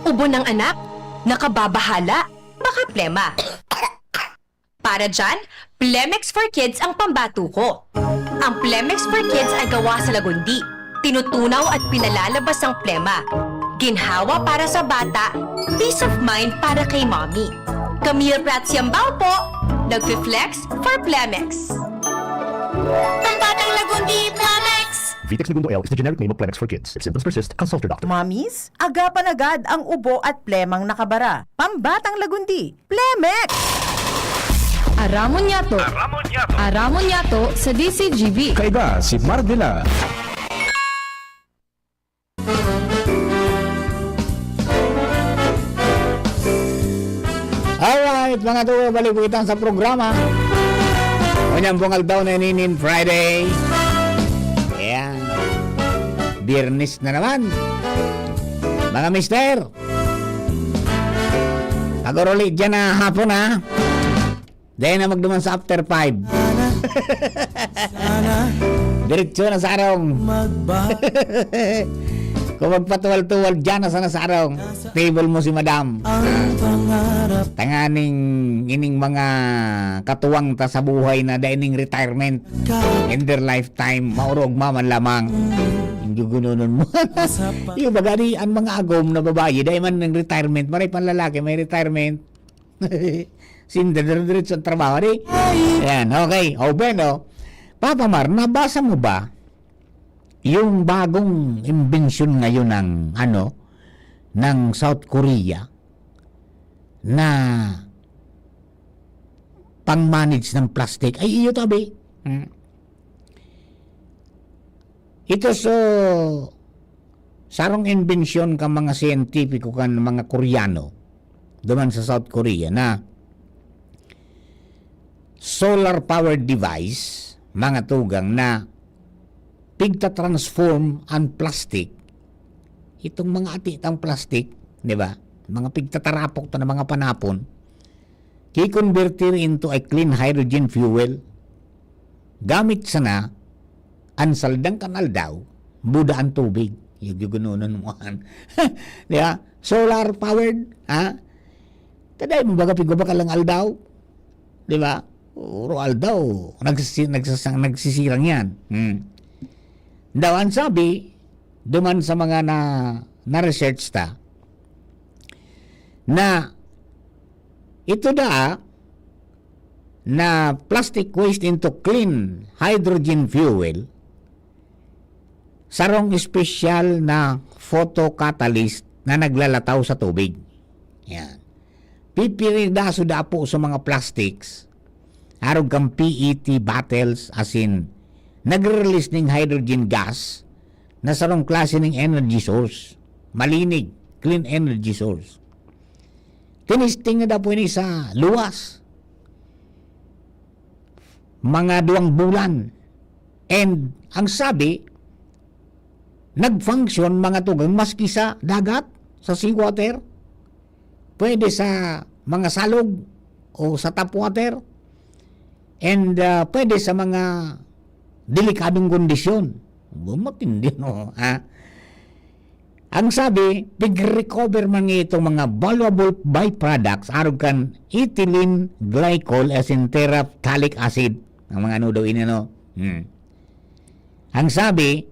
Ubo ng anak? Nakababahala? Baka plema. Para dyan, Plemex for Kids ang pambato ko. Ang Plemex for Kids ay gawa sa lagundi. Tinutunaw at pinalalabas ang plema. Ginhawa para sa bata, peace of mind para kay mommy. Camille Prats Yambao po, nagfi-flex for Plemex. Pambatang lagundi, Plemex! Vitex Negundo L is the generic name of Plemex for Kids. If symptoms persist, consult your doctor. Mommies, agapan agad ang ubo at plemang nakabara. Pambatang lagundi, Plemex! Aramon Yato. Aramon Yato. Aramon Yato sa D Z G B. Kaiba si Mar de la. Alright, mga tuwa, balik po kita sa programa. Unyang bungal daw na ininin Friday. Ayan. Biyernes na naman. Mga mister, pag-uruli dyan na hapon, ha? Dahil na magduman sa after five. Sana. Diretso na sa arong. Magba- Kung magpatuwal-tuwal dyan na sana sa arong. Table mo si madam. Ang pangarap. Tanganing ining mga katuwang ta sa buhay na daining retirement. In their lifetime, maurog maman lamang. Yung gugununon mo. Yung baga ni, ang mga agom na babae, dahil man ng retirement, maray pang lalaki, may retirement. Sinda dire-diretso ang trabaho, di? Ayan, okay. O, bueno. Papa Mar, nabasa mo ba yung bagong imbensyon ngayon ng, ano, ng South Korea na pang-manage ng plastic, ay iyo tabi. Hmm. Ito so, sarong imbensyon kan mga siyentipiko kan mga Koreano duman sa South Korea na solar powered device, mga tugang, na pigta-transform ang plastic. Itong mga ati tang plastic, di ba? Mga pigtatarapok ta na mga panapon, kikonvertir into a clean hydrogen fuel. Gamit sana an saldang kan aldaw, buda an tubig. Yung gugununan mo an. Di ba? Solar powered, ha? Taday mo baga pigwabakal ang aldaw? Di ba? Puro aldaw. Nagsisi-, nagsasang-, nagsisirang yan. Hmm. Daw, ang sabi, duman sa mga na, na-research ta, na ito daa na plastic waste into clean hydrogen fuel, sarong espesyal na photocatalyst na naglalataw sa tubig. Yan. Pipiridaso dapo sa mga plastics, arog kan P E T bottles, asin nagre-release ning hydrogen gas na sarong klase ning energy source. Malinig, clean energy source. Tinisting na daw po ini sa luwas. Mga duwang bulan. And ang sabi, nag-function, mga tugang, maski sa dagat, sa seawater, pwede sa mga salog o sa tap water, and, ah, pwede sa mga delikadong kondisyon. Ba, matindi, no? Ha? Ang sabi, pig-recover man itong mga valuable byproducts arog kan ethylene glycol asin terephthalic acid. Ang mga ano daw ini, no? Hmm. Ang sabi,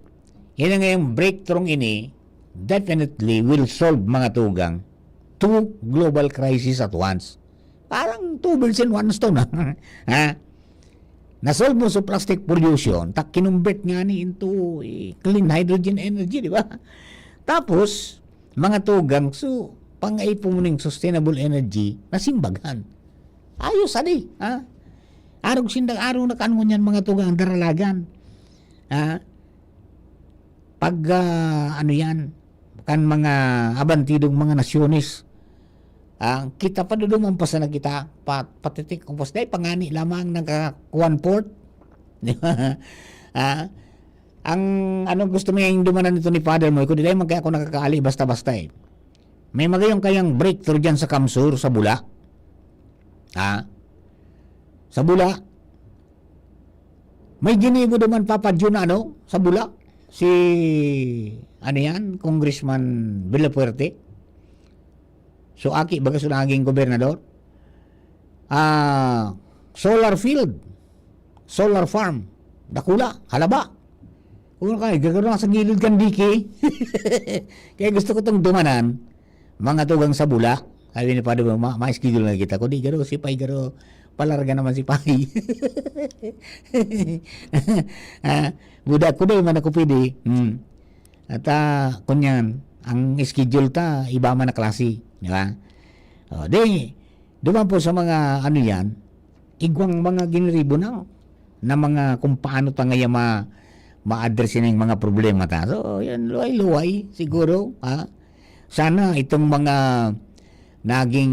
ini nga yung breakthrough ini, definitely will solve, mga tugang, two global crisis at once. Parang two birds in one stone, ha? Ha? Na-solve mo sa plastic pollution, ta kinonvert nga ni into, eh, clean hydrogen energy, di ba? Tapos, mga tugang, so, pang-aipon mo ning sustainable energy, nasimbaghan. Ayos, adi, ha? Arog sinda, arog na kan ngunyan, mga tugang, daralagan. Ha? Pag, ah, ano yan, kan mga abantidong mga nasyones, ah, kita pa duduman pa sana kita, pa-, patitik ko, pas, dai, pangani lamang nagkakuan port. Di ba? Ah, ang ano gusto mo yung dumanan nito ni Father mo, kundi dai man kaya ako nakakaali basta-basta eh. May magayong kayang breakthrough dyan sa Kamsur, sa Bula. Ha? Sa Bula. May ginibo naman, Papa Jun, ano, sa Bula. Si, ano yan, Congressman Villafuerte. So, aki, baga so naging gobernador. Ah, solar field. Solar farm. Dakula, halaba. Kung kaya, gagano sa gilid kan D K. Kaya gusto ko tong dumanan, mga tugang sa Bula. Sabi ni Padre, "Ma-, ma-schedule na kita." Kundi garo, si Pay garo, palarga naman si Pay. Ah, buda ko daw, man ako pwede. Hmm. At, ah, kunyan, ang schedule ta, iba man na klase, di ba? O, di, duman po sa mga, ano yan, igwang mga giniribo na, na mga kung paano ta ngayon ma-, ma-address yung mga problema ta. So, yan, luway-luway, siguro, ha? Sana itong mga naging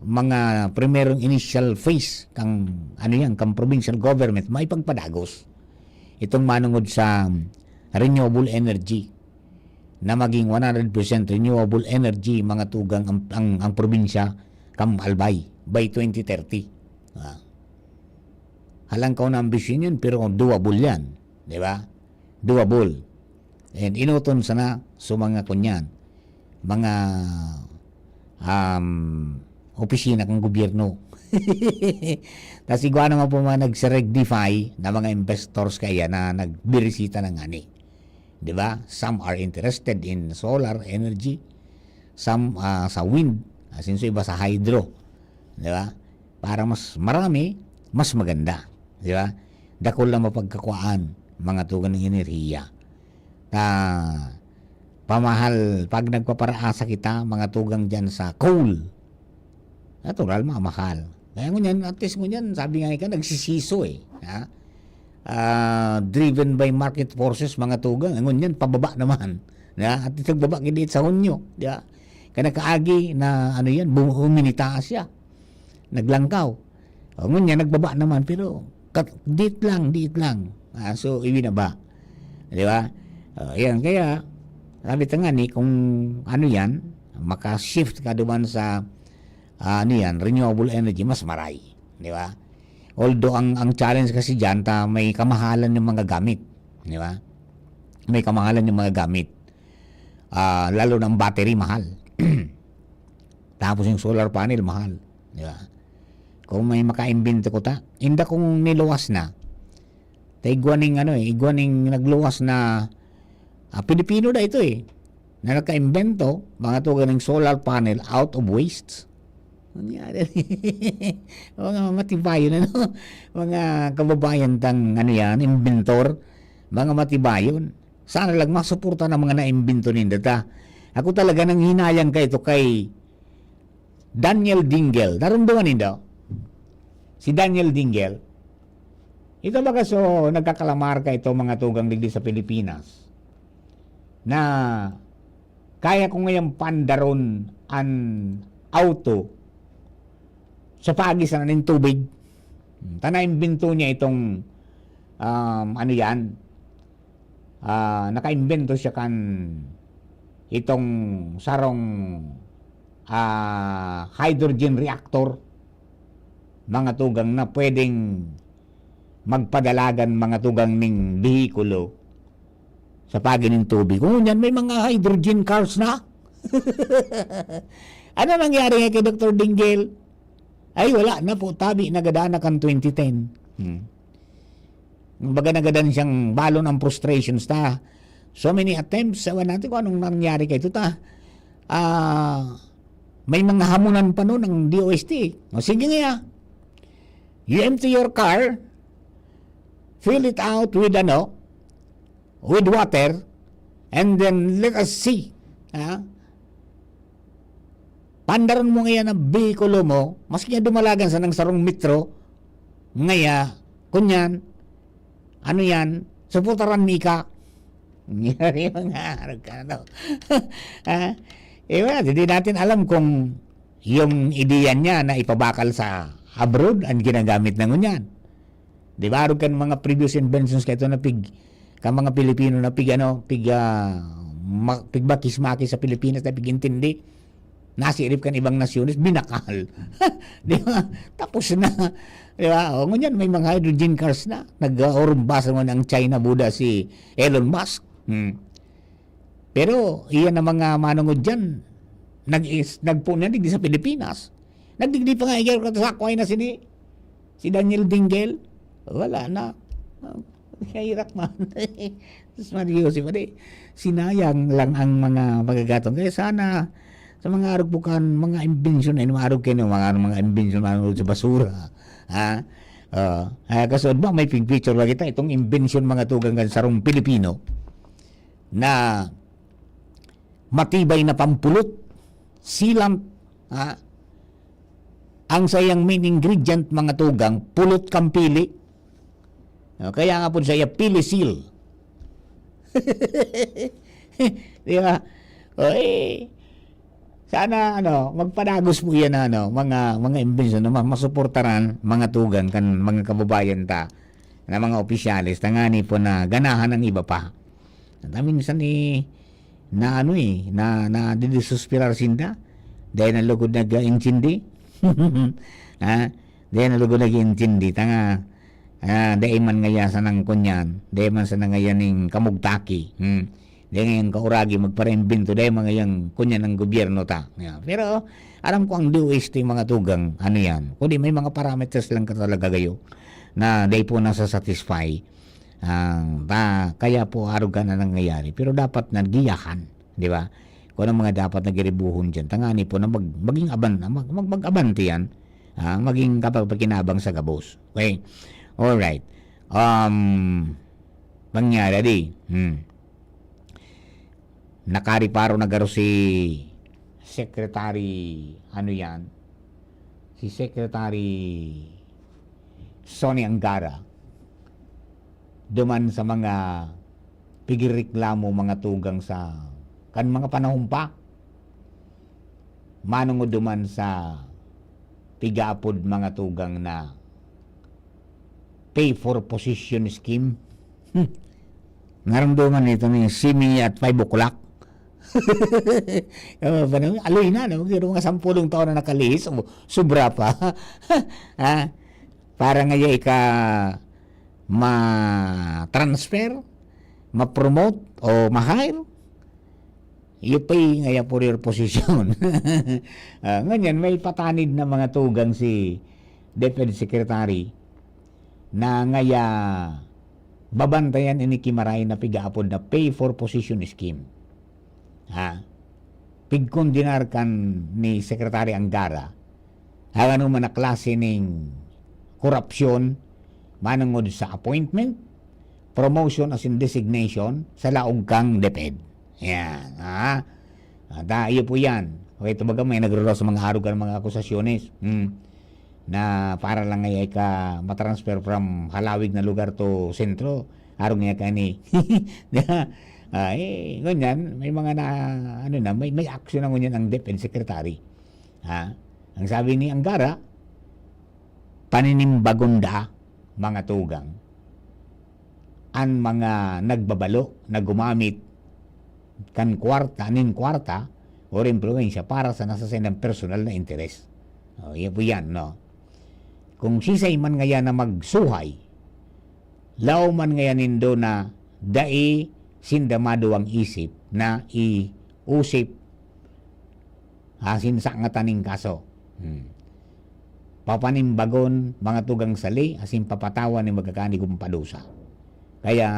mga primerong initial phase kang, ano yan, kang provincial government, maipagpadagos. Itong manungod sa renewable energy, na maging one hundred percent renewable energy, mga tugang ang, ang, ang probinsya, kam Albay, by twenty thirty. Ah. Halangkaw na ambisyon yun, pero doable yan. Di ba? Doable. And inuton sana sa mga kunyan, mga, um, opisina ng gobyerno. Tapos igwa naman po mga nagsiregnify na mga investors kaya na nagbirisita ng ani. Di ba? Some are interested in solar energy, some, ah, sa wind, asin sa iba sa hydro. Di ba? Para mas marami, mas maganda. Di ba? Dakul na mapagkakuhaan, mga tugang ng enerhiya. Ta pamahal, pag nagpaparaasa kita, mga tugang diyan sa coal, natural, mamahal. Kaya ngunyan, at least ngunyan, sabi nga ika, nagsisiso eh, ha? Ah, driven by market forces, mga tugang. Ngunyan, pababa naman. Ha? At least nagbaba, giniit sa Hunyo, di ba? Kaya nakaagi na, ano yan, bu-, huminitaas siya. Naglangkaw. O, ngunyan, nagbaba naman, pero kat-, diit lang, diit lang. Ah, so, iwinaba. Di ba? O, yan. Kaya, sabi ta nga ni, kung ano yan, maka-shift ka duman sa, ah, ano yan, renewable energy, mas maray. Di ba? Although, ang, ang challenge kasi dyan, ta may kamahalan ng mga gamit. Di ba? May kamahalan ng mga gamit. Ah, lalo na ang battery, mahal. Tapos yung solar panel, mahal. Di ba? Kung may makaimbento ko ta, inda kung niluwas na, ta igwa ning ano eh, igwa ning nagluwas na, ah, Pilipino na ito eh, na nakaimbento, mga tugang ng solar panel out of waste. Nangyari. Mga matibayon, ano? Mga kababayan tang, ano yan, inventor. Mga matibayon. Sana lang masuporta ng mga naimbento ninda ta. Ako talaga nanghinayang ka ito kay Daniel Dinggel. Narumduman nindo? Si Daniel Dinggel. Ito baga so, nagkakalamar ka ito, mga tugang digdi sa Pilipinas, na kaya ko ngayon pandaron an auto sa pagi sa nin tubig. Ta naimbento niya itong, um, ano yan, ah, nakaimbento siya kan itong sarong, ah, hydrogen reactor, mga tugang, na pwedeng magpadalagan, mga tugang, ning behikulo sa pagi nin tubig. Kung yan, may mga hydrogen cars na. Ano nangyari nga kay Doktor Dinggel? Ay, wala na po. Tabi, nagadan na kan twenty ten. Hmm. Kumbaga, nagadan siyang balon ang frustrations ta. So many attempts, ewan natin kung anong nangyari kay ito ta. Ah, may mga hamunan pa nun ang D O S T. O, sige nga. You empty your car, fill it out with ano, with water, and then let us see. Ha? Pandaron mo ngayon ang behikulo mo, maski nga dumalagan sa nang sarong metro, ngaya, kunyan, ano yan, suportaran mi ka. Yung mga arog ka na daw. Ha? Eh, wala, hindi natin alam kung yung ideya niya na ipabakal sa abroad ang ginagamit na ngunyan. Di ba, arog kan mga previous inventions kaito na pig, kan mga Pilipino na pig, ano, pig, ah, ma-, pigbakis-makis sa Pilipinas na pig-intindi. Nasirip kan ibang nasyones, binakal. Di ba? Tapos na. Di ba? O, ngunyan, may mga hydrogen cars na. Nag-, ah, urumbasa mo ng China, Buddha, si Elon Musk. Hmm. Pero, iyan ang mga manungod dyan. Nag-is-, nagpunan digdi sa Pilipinas. Nagdigdi pa nga, iyan, katasakway na sini, si Daniel Dinggel. Wala na. Ah, hirap man. Sus, Maria Jose, pati sinayang lang ang mga magagatong. Kaya sana, sa mga arog bukan, mga imbensyon, ay, mga arog kayo, mga, mga imbensyon, mga arog sa basura. Ha? Ah, ah, kasunod ba, may picture ba kita? Itong imbensyon, mga tugang kan sarong Pilipino na matibay na pampulot, sealant, ha? Ang sayang main ingredient, mga tugang, pulot kan pili. O, kaya nga po saya, pili seal. Di ba? O, eh, sana, ano, magpadagos po yan na, ano, mga, mga imbensyon na ma-, masuportaran, mga tugang, kan mga kababayan ta, na mga opisyales, tangani po na ganahan ang iba pa. At minsan, eh, na ano, eh, na, nadidesesperar sinda. Dahil na lugod nag-intindi. Ha? Dahil na lugod nag-intindi. Tanga, ah, dahil man ngaya sa nang kunyan, dahil man sa nangayaning kamugtaki. Hmm. Dahil ngayon kauragi magpara-imbento, dahil mga yang kunyan ang gobyerno ta. Yeah. Pero alam ko ang D O S T, mga tugang, ano yan. Kundi may mga parameters lang ka talaga gayo na dahil po nasa-satisfy. Ang ta-, kaya po arog ka na nangyayari. Pero dapat nagiyahan, di ba? Kung anong mga dapat na giribuhon dyan, tangani po na mag-, maging aban-, mag-, mag-, mag-abante yan. Ah, maging kapagpakinabang sa gabos. Okay? Alright. Um, nangyari di. Hmm. Nakariparo na garo si Secretary, ano yan? Si Secretary Sonny Angara duman sa mga pigrereklamo, mga tugang, sa kan mga panahon pa. Manongod duman sa pigaapod, mga tugang, na pay for position scheme. Hmm. Naramdaman nito ni simi at five o'clock. Oh, panahon, aloy na, no? Pero mga sampulong taon na nakalihis, o sobra pa. Ah, para ngaya ika ma-transfer, ma-promote, o ma-hire, you pay ngaya for your position. Ah, ngunyan, may patanid na mga tugang si DepEd Secretary na ngaya babantayan ini ki maray na pigaapod na pay for position scheme. Ha? Pigkondenar kan ni Secretary Angara ang anoman na klase ning korupsyon manongod sa appointment, promotion asin designation sa laog kan DepEd. Yan, ha? At, ah, iyo po yan. Okay, ito baga may nagruro sa mga arog kan mga akusasyones. Hmm. Na para lang ngaya ika matransfer from halawig na lugar to sentro. Arog ngaya ka ni. Di ba? Ah, eh, ngunyan, may mga na, ano na, may, may action na ngunyan ang DepEd Secretary. Ha? Ang sabi ni Angara, paninimbagon da, mga tugang, an mga nagbabalo na gumamit kan kwarta, nin kwarta, or impluwensya para sa nasa saindang personal na interes. O, iya po yan, no? Kung sisay man ngaya na magsuhay, laom man ngaya nindo na dai sinda maduwang isip na iusip asin sangatan nin kaso. Hmm. Papanimbagon, mga tugang sali, asin papatawan nin magkakanigong padusa. Kaya,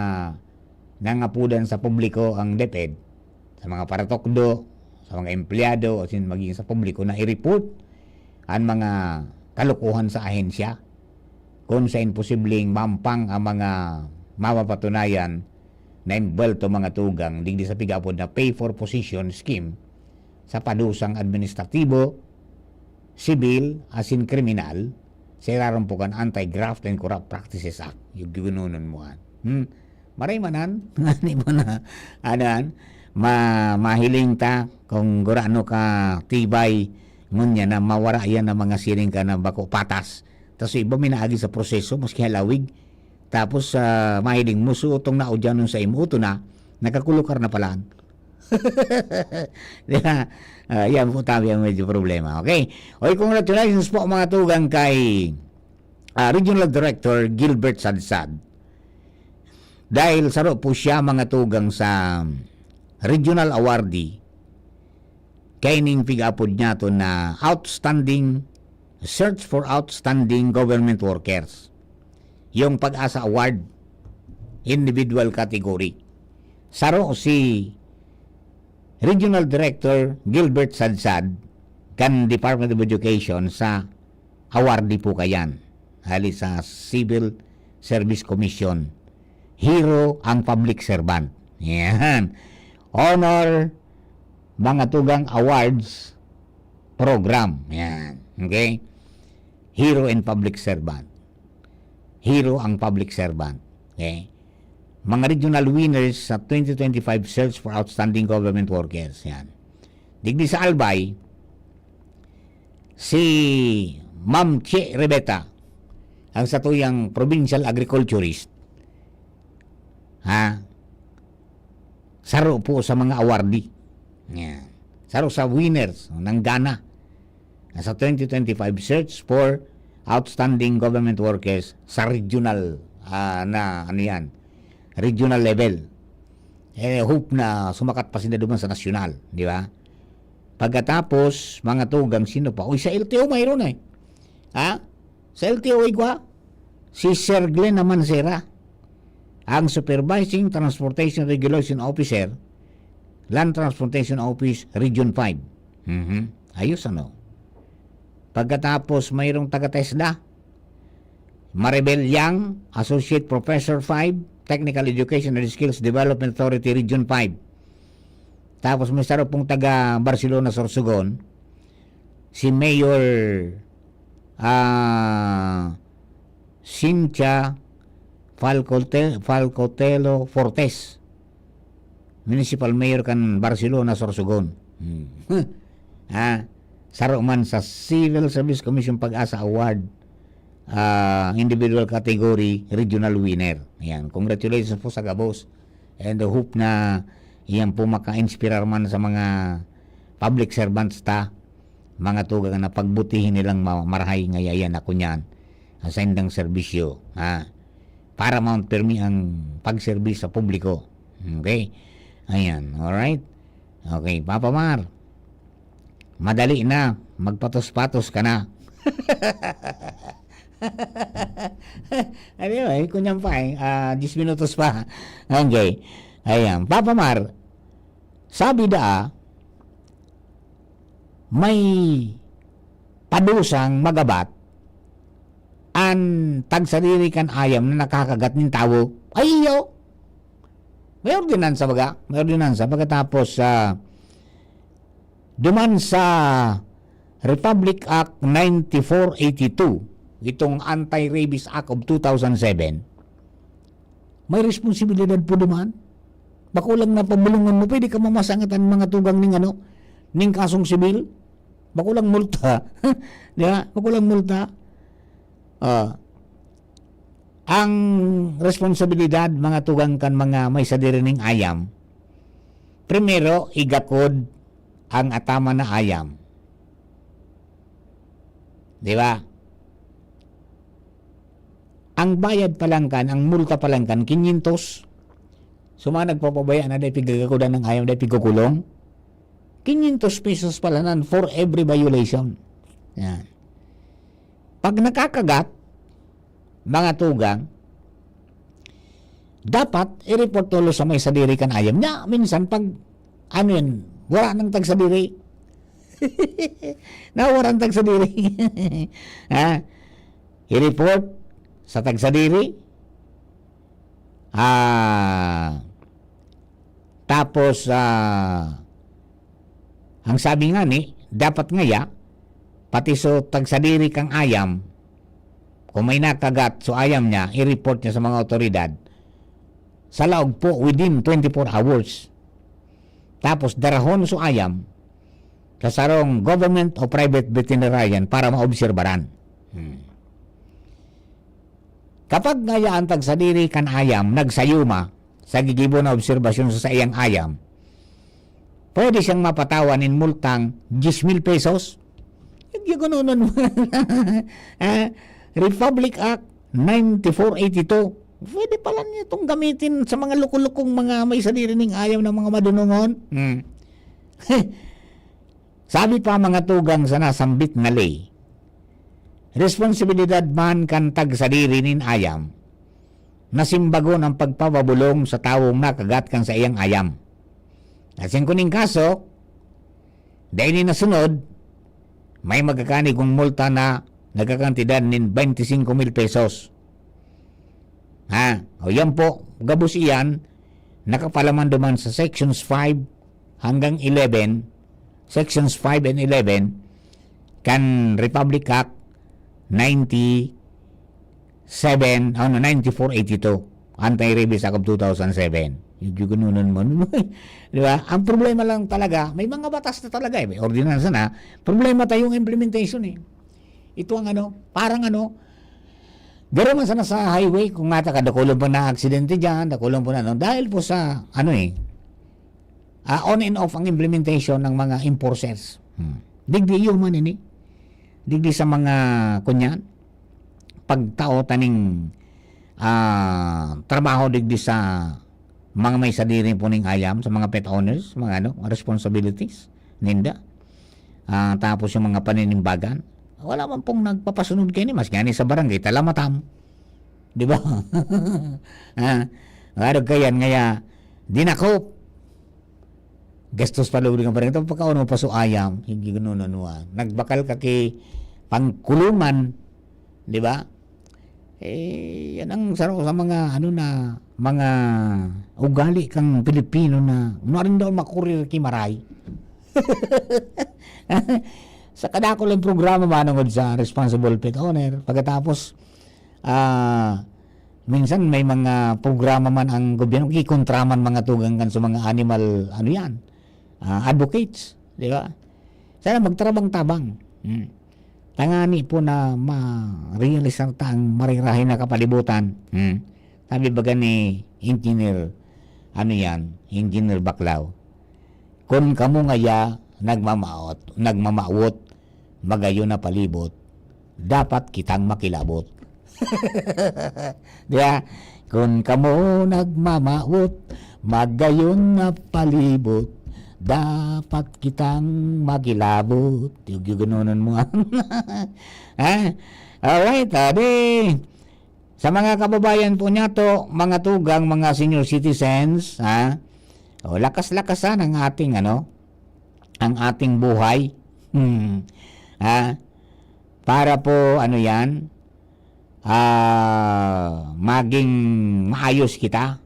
nangapodan sa publiko ang DepEd, sa mga paratukdo, sa mga empleyado, asin maging sa publiko na i-report an mga kalokohan sa ahensya, kun sa imposibleng mampang ang mga mapapatunayan na imbwelto, mga tugang, digdi sa pigaapod na pay for position scheme sa padusang administratibo, sibil, asin kriminal, sa irarom po kan Anti-Graft and Corrupt Practices Act. Yung ginununon mo, an. Hmm? Maray manan, ngani mo na, adan, ma-, mahiling ta kung gurano ka tibay, ngunyan na mawara yan ang mga siring ka na bako patas. Tas yung iba may naagi sa proseso, maski halawig. Tapos, ah, mahiling mo, so, itong naudyanon sa imo, ito na, nakakulukar na palaan. Di ba? Ah, yan po tabi ang medyo problema. Okay? Okay, congratulations po, mga tugang, kay, ah, Regional Director Gilbert Sadsad. Dahil saro po siya, mga tugang, sa Regional Awardee, kaining pig-apod niya to na Outstanding, Search for Outstanding Government Workers. Yung Pag-asa Award, individual category. Saro si Regional Director Gilbert Sadsad kan Department of Education sa awardee po kayan, hali sa Civil Service Commission. Hero ang public servant. Yan. Honor, mga tugang awards program. Yan. Okay? Hero and public servant. Hero ang public servant. Okay? Mga regional winners sa twenty twenty-five Search for Outstanding Government Workers. Yan. Digdi sa Albay, si Ma'am Che Rebeta, ang satuyang provincial agriculturist. Ha? Saro po sa mga awardee. Yan. Saro sa winners, nanggana sa twenty twenty-five Search for Outstanding Government Workers sa regional, ah, na, ano yan, regional level. Eh, hope na sumakat pa sila duman sa nasyonal, di ba? Pagkatapos, mga tugang, sino pa? Uy, sa L T O mayroon eh. Ha? Sa L T O igwa, si Sir Glenn Amancera, ang Supervising Transportation Regulation Officer, Land Transportation Office, Region five. Mhm. Ayos, ano? Pagkatapos, mayroong taga-TESDA, Maribel Yang, Associate Professor five, Technical Education and Skills Development Authority, Region five. Tapos may saro pong taga Barcelona, Sorsogon, si Mayor, ah, Cynthia Falcote-, Falcotelo Fortes, Municipal Mayor kan Barcelona, Sorsogon. Hmm. Ah, saro man sa Civil Service Commission Pag-asa Award, ah, individual category, regional winner. Ayan, congratulations po sa gabos. And hope na iyan po maka-inspirar man sa mga public servants ta, mga tugang, na pagbutihin nilang ma-, marahay ngaya iyan na kunyan, ah, sa indang serbisyo, ha? Paramount permi ang pagserbis sa publiko. Okay? Ayan, alright? Okay, Papa Mar, madali na, magpatos-patos ka na. Ano yun, eh, kunyan pa, eh, ah, diyes minutos pa. Okay. Ayan, Papa Mar, sabi daa, may padusang magabat an tagsadiri kan ayam na nakakagat nin tawo. Ay, iyo! May ordinansa baga? May ordinansa. Pagkatapos, ah, duman sa Republic Act ninety-four eighty-two, itong Anti-Rabies Act of two thousand seven, may responsibilidad po duman. Bako lang na pabulungan mo, pwede ka mamasangatan mga tugang ning ano, ning kasong sibil. Bako lang multa. Di ba? Bako lang multa. Ah, ang responsibilidad, mga tugang, kan mga may sadiri ning ayam, primero, igakod ang ataman na ayam. Di ba? Ang bayad pa lang kan, ang multa pa lang kan, kinyentos. Suma nagpapabaya na dai pigagakodan ng ayam, dai pigkukulong. Kinyentos pesos pala nan for every violation. Yan. Pag nakakagat, mga tugang, dapat i-report tolo sa may sadiri kan ayam. Nya, minsan pag, ano yan, wala nang tagsadiri. Nawara ang tagsadiri. Ha? I-report sa tagsadiri. Ah, tapos, ah, ang sabi nga ni, dapat ngaya, pati so tagsadiri kang ayam, kung may nakagat so ayam niya, i-report niya sa mga otoridad sa laog po within twenty-four hours. Tapos darahon so ayam sa sarong government o private veterinarian para maobserbaran. Hmm. Kapag ngaya an tagsadiri kan ayam nagsayuma sa gigibo na obserbasyon sa saiyang ayam, pwede siyang mapatawan nin multang diyes mil pesos. Nagyagunonon mo. Ah, Republic Act ninety-four eighty-two. Pwede pala niya itong gamitin sa mga lukulukong mga may sadiri ning ayam ng mga madunongon. Hmm. Sabi pa mga tugang sa nasambit na ley, responsibilidad man kan tagsadiri nin ayam na simbagon ang pagpababulong sa tawong nakagat kan saiyang ayam. Asin kuning kaso, dai ni nasunod, may magkakanigong multa na nagkakantidad nin twenty-five mil pesos. Ha? O yan po, gabos iyan, nakapalaman duman sa sections five hanggang eleven, sections five and eleven, kan Republic Act ninety-seven, ano, ninety-four eighty-two, Anti-Rabies Act of two thousand seven. Yung ginunon mo. Di ba? Ang problema lang talaga, may mga batas na talaga eh, may ordinansa na. Problema tayong implementation eh. Ito ang ano, parang ano, garo man sana sa highway, kung nga ta, kadakulon po na aksidente dyan, dakulon po na, no? Dahil po sa, ano eh, ah, on and off ang implementation ng mga enforcers. Hmm. Digdi iyo man ini. Digdi sa mga, kunyan, pagtao taning, ah, trabaho digdi sa mga may sadiri po ning ayam, sa mga pet owners, mga ano, responsibilities ninda. Ah, tapos yung mga paninimbagan, wala man pong nagpapasunod kaini, mas gani sa barangay, talamatam. Di ba? Ah, arog kayan, ngaya, dinakop. Gastos pa lubog ng barangay. Ito, pagkaon mo pa so ayam, hindi ganun, ano, ah. Nagbakal ka ki pangkulungan, di ba? Eh, yan ang saro sa mga, ano, na mga ugali kan Pilipino na nuarin daw makurir ki maray. Sa kadakul ang programa manongod sa responsible pet owner, pagkatapos, ah, minsan may mga programa man ang gobyerno, kikontra man mga tugang kan sa mga animal, ano yan, ah, advocates, di ba? Sana magtabang-tabang. Hmm. Tangani po na ma-realisar ta ang marirahay na kapalibutan. Hmm. Sabi baga ni Engineer, ano yan, Engineer Baclao, "Kun kamo ngaya nagmamaot, nagmamawot, magayon na palibot, dapat kitang makilabot." Di ba? "Kun kamo nagmamawot, magayon na palibot, dapat kitang makilabot." Yung, yung ganunan mo. Ha? Alright, ah, di, sa mga kababayan po niya to, mga tugang, mga senior citizens, ha? O, lakas-lakasan ang ating, ano, ang ating buhay. Hmm. Ha? Para po, ano yan, ah, maging maayos kita.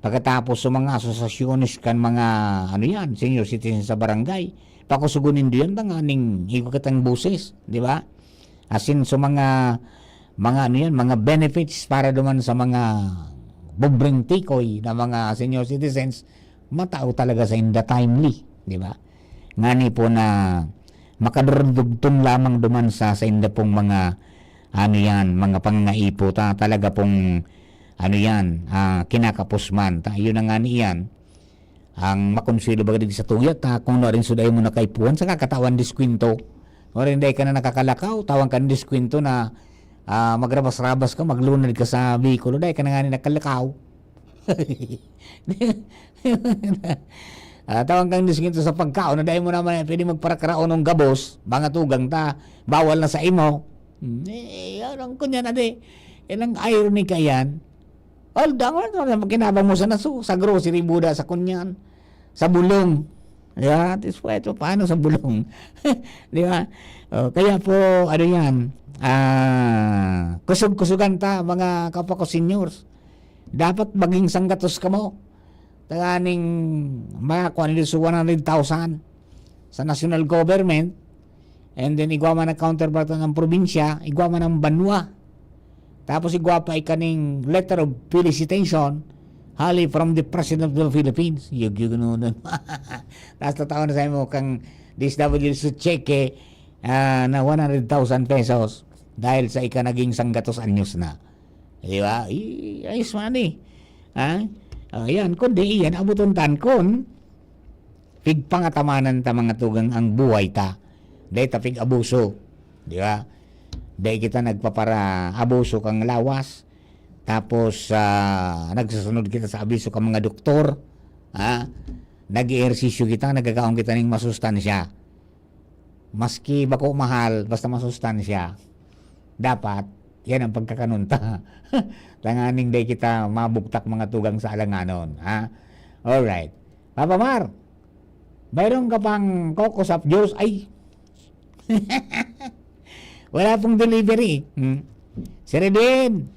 Pagkatapos sa mga asosasyones kan mga, ano yan, senior citizens sa barangay, pakusugon nindo yan, tanganing igwa kitang boses, di ba? Asin sa mga, mga, ano yan, mga benefits para duman sa mga pobreng tikoy na mga senior citizens, matao talaga sa inda timely, di ba? Ngani po na makadurugtong lamang duman sa, sa inda pong mga, ano yan, mga pangangaipo ta, talaga pong, ano yan, ah, kinakapos man. Ta, yun na nga niyan, ang makonsuelo baga digdi sa tuya ta, kung nuarin so dai mo nakaipuhan, sa kakatawan diskwento. Nuarin dai ka na nakakalakaw, tawan ka ng diskwento na, ah, magrabas-rabas ka, maglunad ka sa Bicol, dai ka na nga ni nakalakaw. Ah, tawan kang diskwento sa pagkaon na dai mo naman pwede magparakaraon ng gabos, mga tugang ta, bawal na sa imo. Hmm, eh, anong kunyan, ade? Yan ang irony ka yan. Although, ano, ano, makinabang mo sana su-, sa grocery, buda, sa kunyan, sa bulong. Yeah, this way, ito, paano sa bulong? Di ba? Oh, kaya po, ano yan, ah, kusog-kusugan ta, mga kapwa ko seniors. Dapat maging sanggatos kamo. Tanganing makakuha nindo sa one hundred thousand sa national government, and then igwa man ang counterpart ng probinsya, igwa man ang banwa. Tapos igwa pa ikaning letter of felicitation, hali from the President of the Philippines. Yug, yug, no, no. Tapos tatao na sa imo kang D S W S cheque, ah, na one hundred thousand pesos dahil sa ika naging sanggatos anyos na. Di ba? I-, ayos man eh. Ha? O, yan. Kundi, iyan, abuton tan kun pigpangatamanan ta mga tugang ang buhay ta. Dai ta pig-abuso. Di ba? Dai kita nagpapara-abuso kang lawas. Tapos, ah, nagsusunod kita sa abiso kang mga doktor. Ha? Nag-ehersisyo kita, nagkakaon kita ning masustansya. Maski bako mahal, basta masustansya. Dapat, yan ang pagkakanon ta. Tanganing dai kita mabugtak mga tugang sa alanganon, ha? Alright. Papa Mar, mayroon ka pang coco sap juice? Ay. Wala pong delivery. Hmm. Sir Edwin,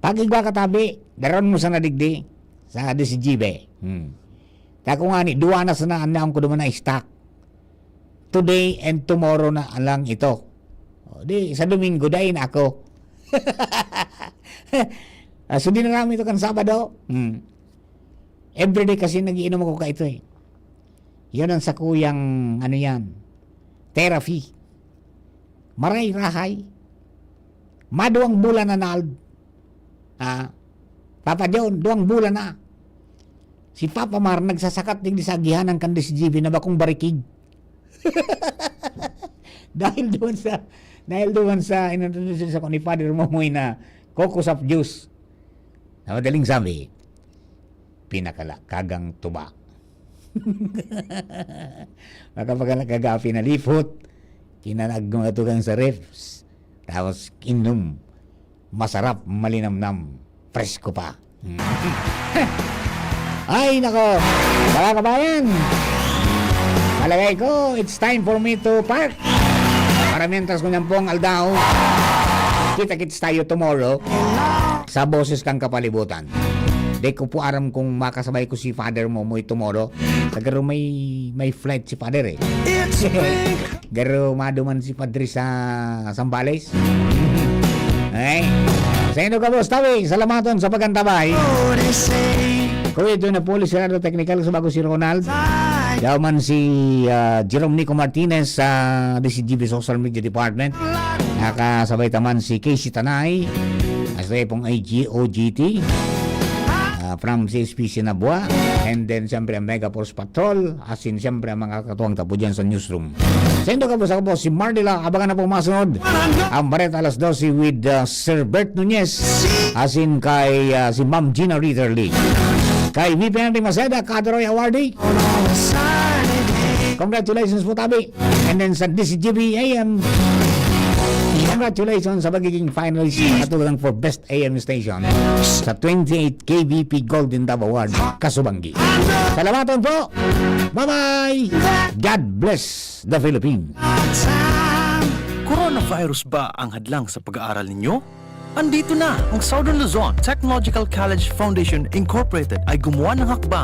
pag igwa ka tabi, daron mo sana digdi sa D C G B. Hmm. Tako nga ni, duwa na sana ang naong ko duman na stock. Today and tomorrow na lang ito. O, di, sa Domingo, dai na ako. Ah, so, dinara mo ito kan Sabado. Hmm. Everyday kasi nagiinom ako ka ito eh. Yun ang sakuyang, ano yan, therapy. Maray-rahay. Maduwang bulan na, Nald. Ah, Papa John, duwang bulan na. Si Papa Mar nagsasakat digdi sa agihanan kan D C G B na bakong barikig. Dahil doon sa, dahil doon sa inintroduce sa ni Father Momoy na coco sap juice. Na madaling sabi, pinakalakagang tuba. Makapakalakaga, pinalipot, kinanag mga tugang sa refs, tapos inom, masarap, malinamnam, presko pa. Mm. Ay, nako, mga kabayan, palagay ko, it's time for me to park. Para mientras ko niyang pong aldaw, kita-kits tayo tomorrow. sa boses kan kapalibutan. Di ko po aram kung makasabay ko si Father Momoy tomorrow. Sa garo may, may flight si Father eh. Garo maduman si Padre sa Zambales. Ay. Sa inyo gabos, tabi, salamaton sa pagkantabay. Kuya John Apollo, Sirado Technical, sa bago si Ronald. Yaman si ah, Jerome Nico Martinez sa D C G B Social Media Department. Nakasabay taman si Casey Tanay. Hasta pong I G O G T. Ah, from C S P Sinabua. And then, siyempre, ang Mega Force Patrol. Asin, siyempre, ang mga katuwang tapo dyan sa newsroom. Sa indo ka po sa po, si Mardila. Abangan na po masunod. Ang Bareta alas dose with ah, Sir Bert Nunez. Asin kay ah, si Ma'am Gina Ritterly. Kay V P Henry Maceda, Kadroy Awardee. Congratulations po, tabi. And then sa D C G B A M, congratulations sa pagiging finalist na katulad for Best A M Station sa twenty-eight K B P Golden Dove Award, Kasubanggi. Salamaton po! Bye-bye! God bless the Philippines! Coronavirus ba ang hadlang sa pag-aaral ninyo? Andito na! Ang Southern Luzon Technological College Foundation Incorporated ay gumawa ng hakbang